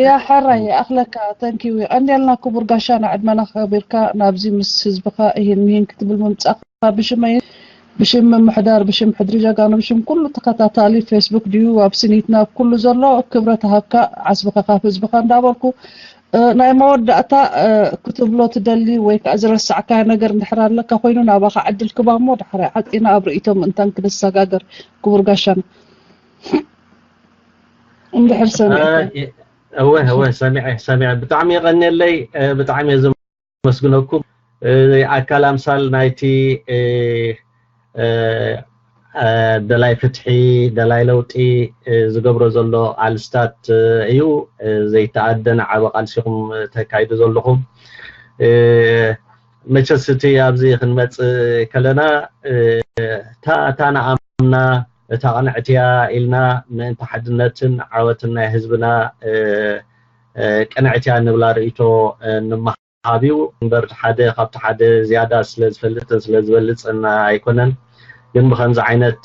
ያ ሕራይ ይኣኽለካ። ተንኪው። የቐንየልና ክቡር ጋሻና፣ ዕድመና ከቢርካ ናብዚ ምስ ህዝብኻ ይህን ምሂን ክትብል ምምጻእካ ብሽመይ፣ ብሽም ምምሕዳር፣ ብሽም ሕድሪ ጀጋኑ፣ ብሽም ኩሉ ተኸታታሊ ፌስቡክ ድዩ ኣብ ስኒት ናብ ኩሉ ዘሎ ክብረት ሃብካ ዓስብኻ ካብ ህዝብኻ እንዳበልኩ፣ እ፣ ናይ መወዳእታ፣ እ፣ ክትብሎ ትደሊ ወይ ከዓ ዝረሳዕካዮ ነገር እንድሕር ኣለካ ኮይኑ ናባኻ ዕድል ክባሞ ድሕሪ ዓፂና ኣብ ርእይቶ ምእንታን ክንሰጋገር ክቡር ጋሻና። እንድሕር ሰሚዕካ። እወ እወ ሰሚዐ ሰሚዐ። ብጣዕሚ የቐንየለይ። ብጣዕሚ እየ ዘመስግነኩም። ኣካል ኣምሳል ናይቲ ደላይ ፍትሒ፣ ደላይ ለውጢ ዝገብሮ ዘሎ ቃልስታት እዩ። ዘይተኣደነ ዓቢ ቃልሲ ኢኹም ተካይዱ ዘለኹም። መቸስ እቲ ኣብዚ ክንመጽእ ከለና እታ ንኣምና እታ ቅንዕቲ እያ ኢልና ምእንቲ ሓድነትን ዓወትን ናይ ህዝብና ቅንዕቲ እያ ንብላ ርእይቶ ንምሃብ እዩ። እምበር ሓደ ካብቲ ሓደ ዝያዳ ስለ ዝፈልጥን ስለ ዝበልጽን ኣይኮነን። ግን ብኸምዚ ዓይነት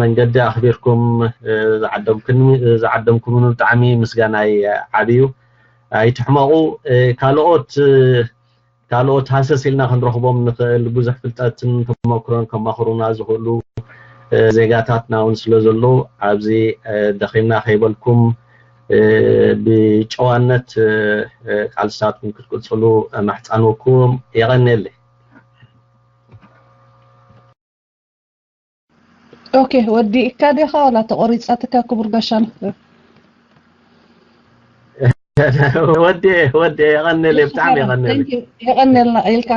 መንገዲ ኣኽቢርኩም ዝዓደምኩምኒ ብጣዕሚ ምስጋናይ ዓቢ እዩ። ኣይትሕመቑ። ካልኦት ካልኦት ሃሰስ ኢልና ክንረኽቦም ንኽእል ብዙሕ ፍልጠትን ተመክሮን ከማኽሩና ዝኽእሉ ዜጋታትና እውን ስለ ዘለዉ ኣብዚ ደኺምና ከይበልኩም ብጨዋነት ቃልስታትኩም ክትቅፅሉ ማሕፃንኩም። የቐንየለይ። ኦኬ፣ ወዲእካ ዲኻ ዋላ ተቆሪጻትካ ክቡር ጋሻና? ወዲ ወዲ የቐንል ብጣዕሚ የቐንል። የቐንልና ኢልካ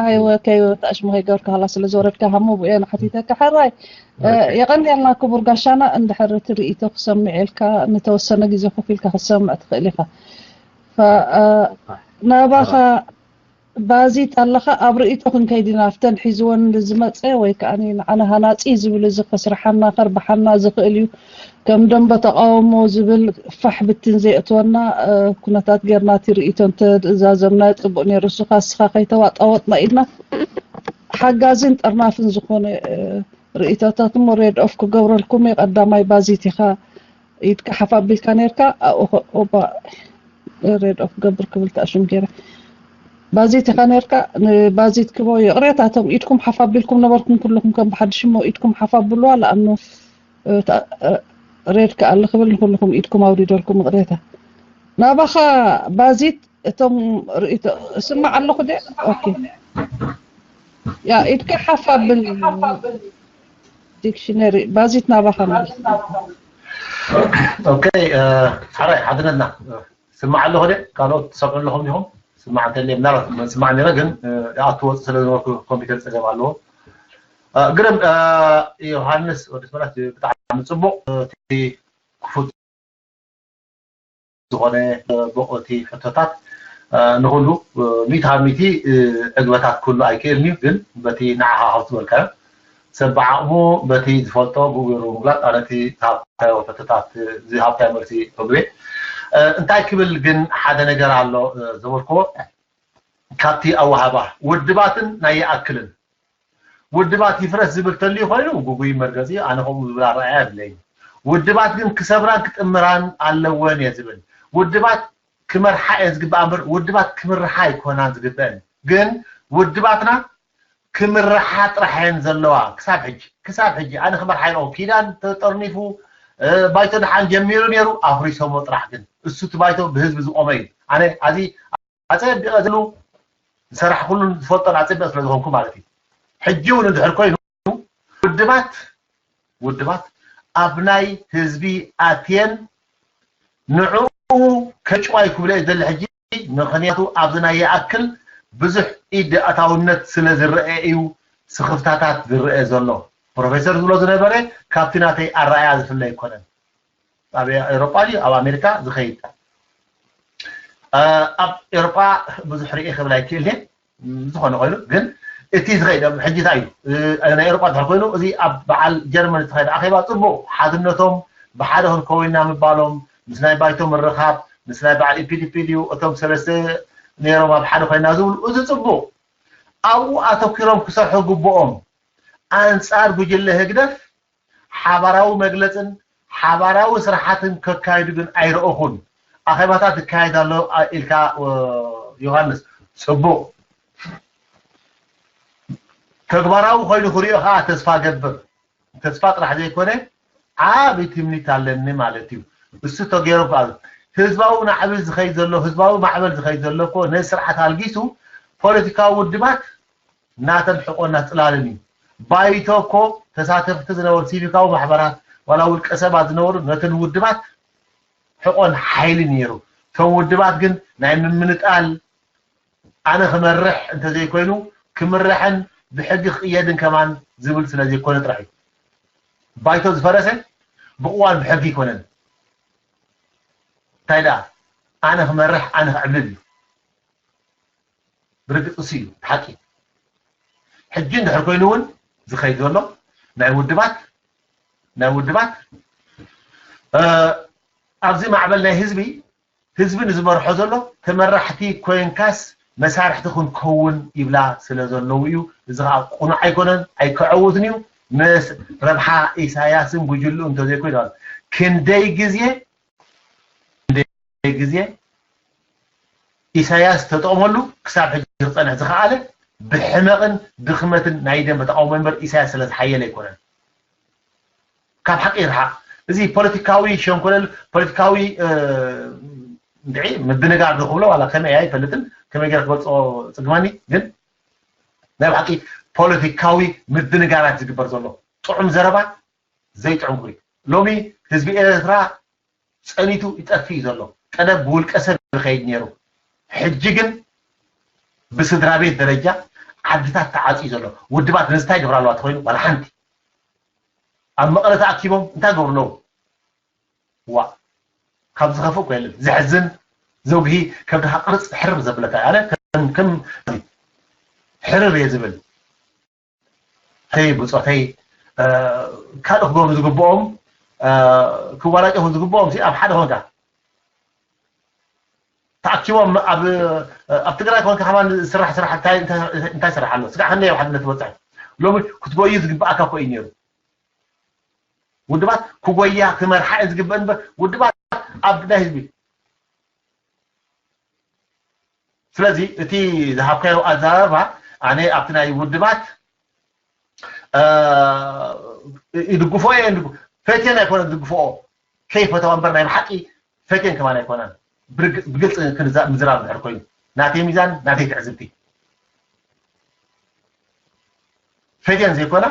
ከይወጣሽ መኸይ ገርካ ላ ስለ ዝወረድካ ሃሞ ብኡ ንሓቲተካ። ሕራይ የቐንልና ክቡር ጋሻና። እንድሕር እቲ ርእይቶ ክሰምዕ ኢልካ ንተወሰነ ግዜ ኮፍ ኢልካ ክትሰምዕ ትኽእል ኢኻ። ናባኻ ባዚት ኣለኻ ኣብ ርእይቶ ክንከይድ ኢና ኣብተን ሒዝወን ዝመፀ ወይ ከዓ ንዓና ሃናፂ ዝብል እዚ ከስርሓና ከርብሓና ዝኽእል እዩ ከም ደንበ ተቃውሞ ዝብል ፋሕ ብትን ዘየእትወና ኩነታት ጌርና እቲ ርእይቶ እንተዛዘምና ፅቡቅ ነይሩ። እስኻ እስኻ ከይተዋጣወጥና ኢድና ሓጋዝን ጠርናፍን ዝኾነ ርእይቶታት እሞ ሬድ ኦፍ ክገብረልኩም እየ። ቀዳማይ ባዚት ኢኻ ኢድካ ሓፍ ኣቢልካ ነርካ። ኦባ ሬድ ኦፍ ገብር ክብል ተኣሽም ገይረ ባዚት ኢኻ ነርካ። ንባዚት ክቦ ይቕሬታ፣ እቶም ኢድኩም ሓፍ ኣቢልኩም ነበርኩም ኩልኹም ከም ብሓድሽ እሞ ኢድኩም ሓፍ ኣብልዋ። ለኣኑ ሬድ ከኣለ ክብል ንኩልኹም ኢድኩም ኣውሪደልኩም ይቕሬታ። ናባኻ ባዚት እቶም ርእይቶ እስማዕ ኣለኹ ደ ኦኬ ያ ኢድካ ሓፍ ኣብል። ዲክሽነሪ ባዚት ናባኻ ማለት ኦኬ። ሓራይ ሓድነትና ስማዕ ኣለኹ ደ ካልኦት ትሰምዑ ኣለኹም ዲኹም? ስማዕ እንተለ ምናልባት ስማዕ ነረ ግን ኣትወፅ ስለ ዝነበርኩ ኮምፒውተር ፀገም ኣለዎ። ግርም ዮሃንስ ወዲ ስመላት ብጣዕሚ ፅቡቅ። እቲ ክፉት ዝኾነ ብቑቲ ሕቶታት ንኹሉ ሚእቲ ካብ ሚእቲ ዕግበታት ክህሉ ኣይክእልን እዩ። ግን በቲ ንዓኻ ካብ ዝበልካዮ ሰብ ብዓቕሙ በቲ ዝፈልጦ ብኡ ገይሩ ምግላፅ ኣነ እቲ ዝሃብካዮ ሕቶታት ዝሃብካዮ መልሲ ዕግቤ እንታይ ክብል ግን ሓደ ነገር ኣሎ ዘበልክዎ ካብቲ ኣወሃባ ውድባትን ናይ ይኣክልን ውድባት ይፍረስ ዝብል ተልዩ ኮይኑ ጉጉይ መርገፂ ኣነ ከምኡ ዝብል ኣረኣያ የብለይን። ውድባት ግን ክሰብራን ክጥምራን ኣለወን እየ ዝብል። ውድባት ክመርሓ እየን ዝግባኣ እምበር ውድባት ክምርሓ ኣይኮናን ዝግበአን። ግን ውድባትና ክምርሓ ጥራሕ እየን ዘለዋ ክሳብ ሕጂ ክሳብ ሕጂ ኣነ ክመርሓ ኢለ ኪዳን ተጠርኒፉ ባይቶ ደሓን ጀሚሩ ነይሩ ኣፍሪሶሞ ጥራሕ ግን እሱ እቲ ባይቶ ብህዝቢ ዝቆመ እዩ። ኣነ ኣዚ ኣፀቢቐ ዝሉ ዝሰራሕ ኩሉ ዝፈልጦን ኣፀቢቐ ስለ ዝኾንኩ ማለት እዩ። ሕጂ እውን እንድሕር ኮይኑ ውድባት ውድባት ኣብ ናይ ህዝቢ ኣትየን ንዕኡ ከጭዋይ ክብለ እዩ ዘለ ሕጂ ምክንያቱ ኣብዚ ናይ ይኣክል ብዙሕ ኢድ ኣታውነት ስለ ዝረአ እዩ ስኽፍታታት ዝረአ ዘሎ። ፕሮፌሰር ዝብሎ ዝነበረ ካብቲ ናተይ ኣረኣያ ዝፍለ ኣይኮነን። ኣብ ኤሮጳ ድዩ ኣብ ኣሜሪካ ዝኸይድ ኣብ ኤሮጳ ብዙሕ ርኤ ክብል ኣይክእልን ዝኾነ ኮይኑ ግን እቲ ዝኸይድ ሕጂ እንታይ እዩ ናይ ኤሮጳ ድሕር ኮይኑ እዚ ኣብ በዓል ጀርመን ዝተኸደ ኣኼባ ፅቡቅ ሓድነቶም ብሓደ ክንከውን ኢና ምባሎም ምስ ናይ ባይቶ ምርኻብ፣ ምስ ናይ በዓል ኢፒዲፒ ድዩ፣ እቶም ሰለስተ ነይሮም ኣብ ሓደ ኮይና ዝብሉ፣ እዚ ጽቡቕ። ኣብኡ ኣተኪሮም ክሰርሑ ግብኦም። ኣንጻር ጉጅለ ህግደፍ ሓባራዊ መግለጽን ሓባራዊ ስራሓትን ከካይዱ ግን ኣይረእኹን። ኣኼባታት ይካየድ ኣሎ ኢልካ ዮሃንስ፣ ጽቡቕ። ተግባራዊ ኮይኑ ክሪኦ ከዓ ተስፋ ገብር። ተስፋ ጥራሕ ዘይኮነ ዓቢ ትምኒት ኣለኒ ማለት እዩ። እሱ ተገይሩ ከዓ ህዝባዊ ናዕቢ ዝኸይድ ዘሎ፣ ህዝባዊ ማዕበል ዝኸይድ ዘሎ እኮ ነዚ ስርዓት ኣልጊሱ ፖለቲካዊ ውድባት ናተን ሕቆና ጽላልን እዩ። ባይቶ እኮ ተሳተፍቲ ዝነበሩ ሲቪካዊ ማሕበራት ዋላ ውልቀ ሰባት ዝነበሩ ነተን ውድባት ሕቆን ሓይልን ነይሩ። እቶም ውድባት ግን ናይ ምምንጣል ኣነ ክመርሕ እንተዘይኮይኑ ክምረሕን ብሕጊ ክቕየድን ከማን ዝብል ስለዘይኮነ ጥራሕ እዩ። ባይቶ ዝፈረሰ ብእዋን ብሕጊ ኣይኮነን። እንታይ ደኣ ኣነ ክመርሕ ኣነ ክዕብልል እዩ። ብርግጽ እሱ እዩ ሓቂ። ሕጂ እንድሕር ኮይኑ እውን ዝኸይድ ዘሎ ናይ ውድባት ናይ ውድባት ኣብዚ ማዕበል ናይ ህዝቢ ህዝቢ ንዝመርሖ ዘሎ ተመራሕቲ ኮይንካስ መሳርሕቲ ክንከውን ይብላ ስለ ዘለዉ እዩ። እዚ ከዓ ቁኑዕ ኣይኮነን፣ ኣይከዐውትን እዩ። ምስ ረብሓ ኢሳያስን ጉጅልኡ እንተዘይኮይኑ ክንደይ ግዜ ክንደይ ግዜ ኢሳያስ ተጠቕመሉ ክሳብ ሕጂ ክፀንሕ ዝኸኣለ ብሕመቕን ድኽመትን ናይ ደንበ ተቃውሞ እምበር ኢሳያስ ስለ ዝሓየለ ኣይኮነን። ካብ ሓቂ ይርሓቕ። እዚ ፖለቲካዊ ሸንኮለል ፖለቲካዊ እንድዒ ምድንጋር ዝኽብሎ ዋላ ከመይ ኣይፈልጥን፣ ከመይ ገይረ ክገልፆ ፅግመኒ። ግን ናይ ብሓቂ ፖለቲካዊ ምድንጋራት ዝግበር ዘሎ ጥዑም ዘረባ ዘይጥዑም ክብል ሎሚ ህዝቢ ኤርትራ ጸኒቱ ይጠፍእ እዩ ዘሎ። ቀደም ብውልቀ ሰብ ይኸይድ ነይሩ። ሕጂ ግን ብስድራ ቤት ደረጃ ዓድታት ተዓጽዩ ዘሎ። ውድባት ነዚ እንታይ ይገብራ ኣለዋ ተኾይኑ ዋላ ሓንቲ ኣብ መቐለ ተኣኪቦም እንታይ ገብሩ ኣለዉ? ዋ ካብ ዝኸፍእ እኮ የለን። ዘሕዝን ዘጉሂ ከብድኻ ቅርጽ ሕርር ዘብለካ ኣነ ከም ከም ሕርር እየ ዝብል። ተይ ብፆተይ ካልእ ክገብሩ ዝግብኦም ክዋላጨፉ ዝግብኦም ኣብ ሓደ ኮንካ ተኣኪቦም ኣብ ኣብ ትግራይ ኮንካ ከማን ዝስራሕ ስራሕ እንታይ እንታይ ስራሕ ኣሎ? ስጋዕ ክንደይ ኣብ ሓድነት ትበፅሕ? ሎሚ ክትጎዩ ዝግብኣካ እኮ እዩ ነይሩ። ውድባት ክጎያ ክመርሓ እዩ ዝግበእ እምበር ውድባት ኣብ ናይ ህዝቢ ስለዚ እቲ ዝሃብካዮ ኣዘራርባ ኣነ ኣብቲ ናይ ውድባት ይድግፎ እየ ፈትየን ኣይኮነ ዝድግፍኦ ከይፈተዋ እምበር ናይ ብሓቂ ፈትየን ከማን ኣይኮነን ብግልፂ ምዝራብ ድሕር ኮይኑ ናተይ ሚዛን ናተይ ትዕዝብቲ ፈትየን ዘይኮነ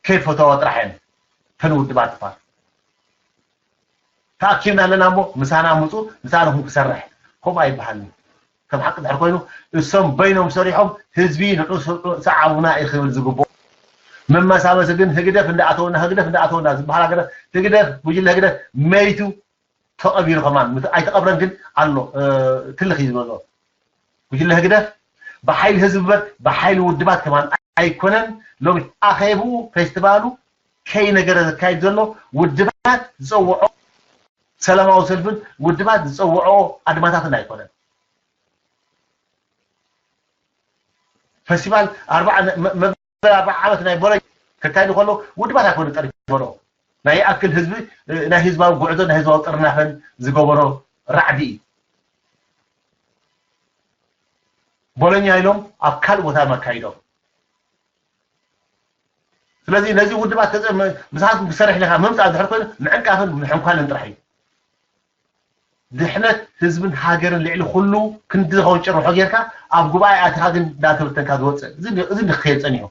ከይፈተዋ ጥራሕ እየን ተን ውድባት ትፋል ተኣኪብና ኣለና እሞ ምሳና ምፁ ምሳንኹም ክሰርሕ ከምኡ ኣይበሃልን ከም ሓቂ ድሕር ኮይኑ እሶም በይኖም ሰሪሖም ህዝቢ ንዑ ሰዓቡና እዩ ክብል ዝግብኦ መመሳመሲ ግን ህግደፍ እንዳኣተወና ህግደፍ እንዳኣተወና ዝበሃል ሃገረ ህግደፍ ጉጅለ ህግደፍ መይቱ ተቐቢሩ ከማን ኣይተቐብረን ግን ኣሎ ትልኽ እዩ ዝበሎ ጉጅለ ህግደፍ ብሓይሊ ህዝቢ በር ብሓይሊ ውድባት ከማን ኣይኮነን ሎሚ ኣኼብኡ ፌስቲቫሉ ከይ ነገረ ዘካይድ ዘሎ ውድባት ዝፀውዖ ሰላማዊ ሰልፍን ውድባት ዝፀውዖ ኣድማታትን ኣይኮነን ፈስቲቫል መበል ኣርባዓ ዓመት ናይ ቦሎኛ ከካይዱ ከለዉ ውድባት ኣይኮኑ ጠሪፎ ናይ ይኣክል ህዝቢ ናይ ህዝባዊ ጉዕዞ ናይ ህዝባዊ ጥርናፈን ዝገበሮ ራዕዲ እዩ ቦሎኛ ኢሎም ኣብ ካልእ ቦታ መካይዶም ስለዚ ነዚ ውድባት ምሳትኩም ክሰርሕ ኢለካ ምምፃእ ድሕር ኮይኑ ምዕንቃፍን ምሕንኳልን ጥራሕ እዩ ድሕነት ህዝብን ሃገርን ልዕሊ ኩሉ ክንዲ ዝኸውን ጭርሖ ጌርካ ኣብ ጉባኤ ኣቲኻ ግን እንዳተበተንካ ዝወፅእ እዚ ንክኸይድ ፀኒሑ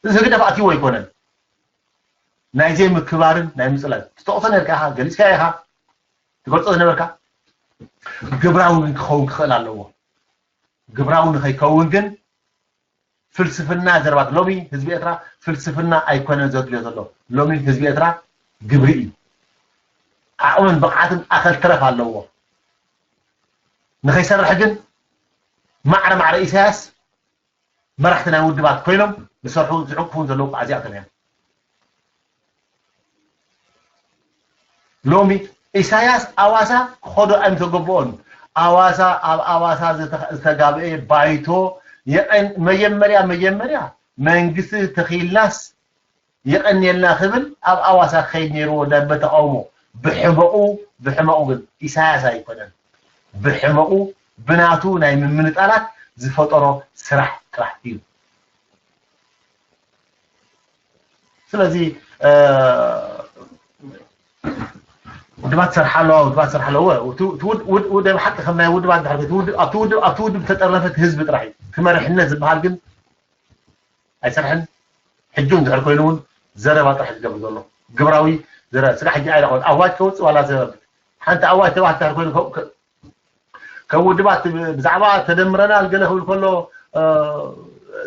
እዚ ህግደፍ ኣትይዎ ኣይኮነን ናይ ዘይምክባርን ናይ ምፅላል ትጠቕሶ ነርካ ኢኻ ገሊፅካ ኢኻ ትገልፆ ዝነበርካ ግብራዊ ግን ክኸውን ክኽእል ኣለዎ ግብራዊ ንኸይከውን ግን ፍልስፍና ዘረባት ሎሚ ህዝቢ ኤርትራ ፍልስፍና ኣይኮነን ዘድልዮ ዘሎ ሎሚ ህዝቢ ኤርትራ ግብሪ እዩ ዓቕምን ብቕዓትን ኣኸል ተረፍ ኣለዎ ንኸይሰርሕ ግን ማዕረ ማዕረ ኢሳያስ መራሕቲ ናይ ውድባት ኮይኖም ዝሰርሑ ዝዕቅፉን ዘለዉ ኣዚኣቶም እዮም ሎሚ ኢሳያስ ኣዋሳ ክኸዶ ኣይምተገበኦን። ኣዋሳ ኣብ ኣዋሳ ዝተጋብአ ባይቶ የቐን መጀመርያ መጀመርያ መንግስቲ ተኺልናስ የቐንየልና ክብል ኣብ ኣዋሳ ክኸይድ ነይርዎ ዳበ ተቃውሞ ብሕመቑ ብሕመቑ ግን ኢሳያስ ኣይኮነን ብሕመቑ ብናቱ ናይ ምምንጣላት ዝፈጠሮ ስራሕ ጥራሕ እዩ። ስለዚ ውድባት ሰርሓ ኣለዋ ውድባት ሰርሓ ኣለዎ ውደ ብሓቂ ከም ናይ ውድባት ድሕር ኣብቲ ውድብ ተጠርነፈት ህዝቢ ጥራሕ እዩ። እቲ መርሕነት ዝበሃል ግን ኣይሰርሕን። ሕጂ እውን ድሕር ኮይኑ እውን ዘረባ ጥራሕ ዝገብር ዘሎ ግብራዊ ዘረ ስጋ ሕጂ ኣይረኸበት ኣዋጅ ከውፅእ ዋላ ዘረብ ሓንቲ ኣዋጅ ተባህት ድሕር ኮይኑ ከም ውድባት ብዛዕባ ተደምረናል ገለ ክብል ከሎ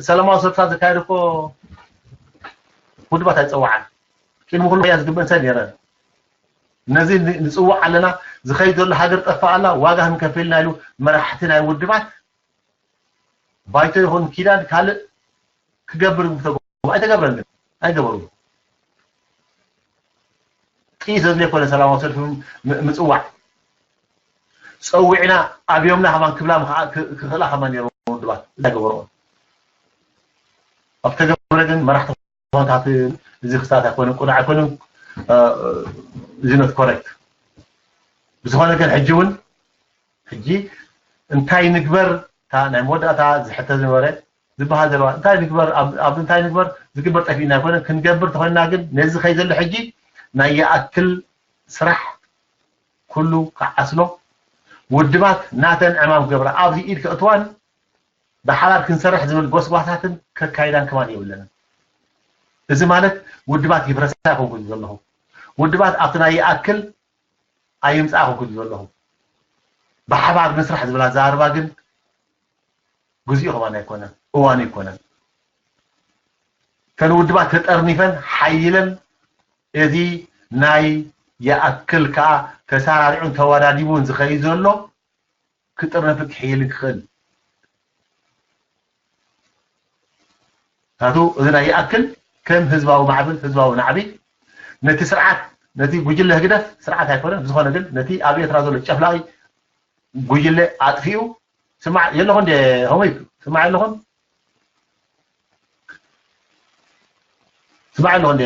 ሰላማዊ ሰልፍታት ዘካየደ እኮ ውድባት ኣይፀዋዓን። ቅድሚ ኩሉ ያ ዝግበን ሰብ ነረ ነዚ ንፅዋዕ ኣለና ዝኸይድ ዘሎ ሃገር ጠፋ ኣላ ዋጋ ክንከፍልና ኢሉ መራሕቲ ናይ ውድባት ባይቶ ይኹን ኪዳን ካልእ ክገብር ተገቡ ኣይተገብረን ግን ኣይገበሩ ጥይ ዘድልዮ ኮነ ሰላማዊ ሰልፊ ምፅዋዕ ፀዊዕና ኣብዮምና ከማን ክብላ ክኽእላ ከማን ነይሮ ውድባት እንታይ ገበርኦ ኣብ ተገብረ ግን መራሕቲ ኮንታት እዚ ክስታት ኣይኮነ ቁኑዕ ኣይኮነ እዚ ነት ኮረክት ብዝኾነ ግን ሕጂ እውን ሕጂ እንታይ ንግበር እታ ናይ መወዳእታ ዝሕተ ዝነበረ ዝበሃል ዘለዋ እንታይ ንግበር ኣብ እንታይ ንግበር ዝግበር ጠፊእና ኣይኮነ ክንገብር ተኾይና ግን ነዚ ከይ ዘሎ ሕጂ ናይ ይኣክል ስራሕ ኩሉ ክዓስሎ ውድባት ናተን ዕማም ክገብራ ኣብዚ ኢድ ክእትዋን ብሓባር ክንሰርሕ ዝብል ጎስጓሳትን ከካይዳን ከማን የብለንን። እዚ ማለት ውድባት ይፍረሳ ይኮንኩ ዘለኹ ውድባት ኣብቲ ናይ ይኣክል ኣይምፃ ኮንኩ ዘለኹ ብሓባር ንስራሕ ዝብል ኣዘራርባ ግን ግዚኡ ከማን ኣይኮነን እዋኑ ኣይኮነን። እተን ውድባት ተጠርኒፈን ሓይለን እዚ ናይ ይኣክል ከዓ ተሰራሪዑን ተወዳዲቡን ዝኸይድ ዘሎ ክጥርነፍን ክሕይልን ክኽእል ናቱ እዚ ናይ ይኣክል ከም ህዝባዊ ማዕብል ህዝባዊ ናዕቢ ነቲ ስርዓት ነቲ ጉጅለ ህግደፍ ስርዓት ኣይኮነን ብዝኾነ ግን ነቲ ኣብ ኤርትራ ዘሎ ጨፍላቂ ጉጅለ ኣጥፊኡ ስማዕ የለኹ እንደ ሆመይ ስማዕ የለኹን ስማዕ ኣለኹ እንደ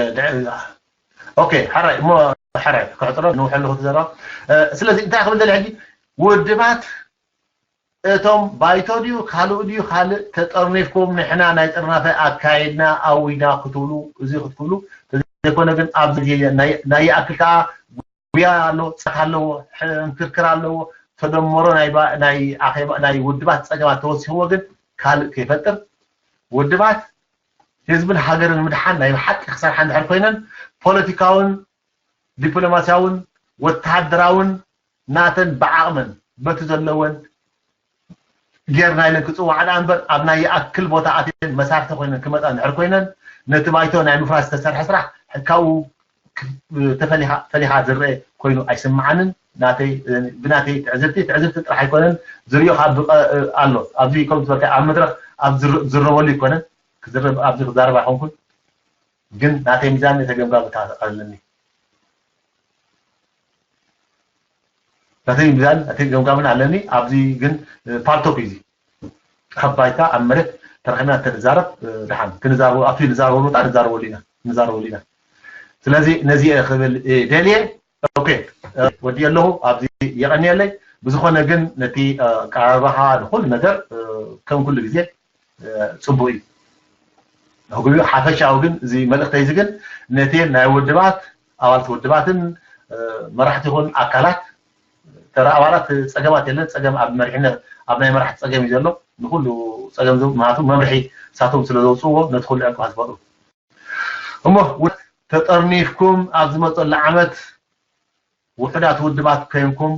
ኦኬ ሓራይ እሞ ሓራይ ክሕጥሮ ንውሕ ኣለኹ ትዘራ ስለዚ እንታይ ክብል ደሊ ሕጂ ውድባት እቶም ባይቶ ድዩ ካልእ ድዩ ካልእ ተጠርኒፍኩም ንሕና ናይ ጥርናፈ ኣካየድና ኣዊና ክትብሉ እዚ ክትብሉ ዘይኮነ ግን ኣብዚ ናይ ይኣክል ከዓ ጉያ ኣሎ፣ ጸክ ኣለዎ፣ ሕንክርክር ኣለዎ፣ ተደመሮ ናይ ውድባት ጸገማት ተወሲኽዎ ግን ካልእ ከይፈጥር ውድባት ህዝብን ሃገርን ምድሓን ናይ ብሓቂ ክሰርሓ እንድሕር ኮይነን ፖለቲካውን ዲፕሎማስያውን ወተሃደራውን ናተን ብዓቕመን በቲ ዘለወን ጌርና ኢለን ክፅዋዓ ደኣ እምበር ኣብ ናይ ይኣክል ቦታ ኣትየን መሳርሕቲ ኮይነን ክመፃ እንድሕር ኮይነን ነቲ ባይቶ ናይ ምፍራስ ዝተሰርሐ ስራሕ ካብኡ ተፈሊኻ ዝረአ ኮይኑ ኣይስምዓንን። ናተይ ብናተይ ትዕዝብቲ ትዕዝብቲ ጥራሕ ኣይኮነን ዝሪኦ ካብ ኣሎ ኣብዚ ከም ዝበልካ ኣብ መድረኽ ኣብ ዝረበሉ ኣይኮነን ኣብዚ ክዛረብ ኣይኮንኩን ግን ናተይ ሚዛን ተገምጋምታ ኣለኒ ናተይ ሚዛን ናተይ ገምጋምን ኣለኒ ኣብዚ ግን ፓልቶክ እዩ ኣብ ባይታ ኣብ መሬት ተረኺብና እንተንዛረብ ድሓን ክንዛረቡ ኣብቲ ንዛረበሉ ጣ ንዛረበሉ ኢና ንዛረበሉ ኢና ስለዚ ነዚ ክብል ደልየ ኦኬ ወዲ ኣለኹ ኣብዚ የቐንየለይ ብዝኾነ ግን ነቲ ቀረባኻ ንኩሉ ነገር ከም ኩሉ ግዜ ፅቡቅ እዩ ህጉ ሓፈሻዊ ግን እዚ መልእክተይ እዚ ግን ነቲ ናይ ውድባት ኣባልቲ ውድባትን መራሕቲ ይኹን ኣካላት ተራ ኣባላት ፀገማት የለን ፀገም ኣብ መሪሕነት ኣብ ናይ መራሕቲ ፀገም እዩ ዘሎ ንኩሉ ፀገም ምክንያቱ መምርሒ ሳቶም ስለ ዘውፅዎ ነቲ ኩሉ ዕንቅፋት ዝፈጥሩ እሞ ተጠርኒፍኩም ኣብ ዝመፀሉ ዓመት ውሑዳት ውድባት ኮይንኩም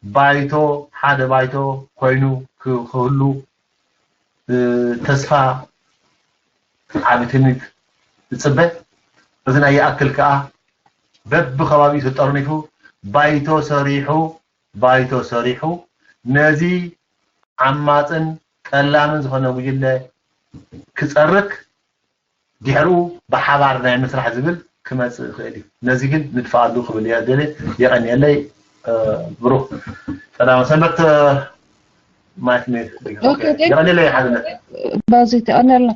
ባይቶ ሓደ ባይቶ ኮይኑ ክህሉ ተስፋ ዓቢ ትምኒት እፅበ። እዚ ናይ ይኣክል ከዓ በብከባቢኡ ተጠርኒፉ ባይቶ ሰሪሑ ባይቶ ሰሪሑ ነዚ ዓማፅን ጠላምን ዝኾነ ጉጅለ ክፀርግ ድሕርኡ ብሓባር ናይ ምስራሕ ዝብል ክመፅእ ይኽእል እዩ። ነዚ ግን ንድፍኣሉ ክብል እየ ደልየ። የቐንየለይ። ብሩኽ ቀዳመ ሰንበት። ማይክ። የቐንየለይ ሓድነት። ባዚት የቐንየልና።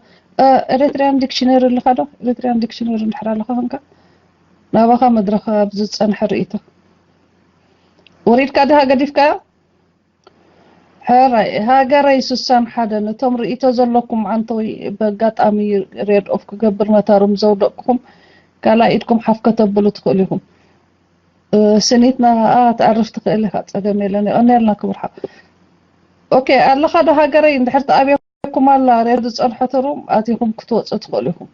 ኤሪትሪያን ዲክሽነሪ ኣለካ ዶ? ኤሪትሪያን ዲክሽነሪ እንድሕር ኣለካ ኮንካ ናባኻ መድረኽ ኣብ ዝፀንሐ ርእይቶ ወሪድካ ድሃ ገዲፍካዮ? ሕራይ ሃገረይ ስሳን ሓደ። ነቶም ርእይቶ ዘለኩም ዓንተወይ በጋጣሚ ሬድ ኦፍ ክገብር ነታሩም ዘውደቅኩም ካልኣይ ኢድኩም ሓፍ ከተብሉ ትኽእሉ ኢኹም። ስኒትና ትኣርፍ ትኽእል ኢኻ፣ ፀገም የለን። የቐንየልና ክቡር ሓው። ኦኬ ኣለኻ ዶ ሃገረይ? እንድሕር ተኣብየኩም ኣላ ሬድ ዝፀንሐት ሩም ኣቲኹም ክትወፁ ትኽእሉ ኢኹም።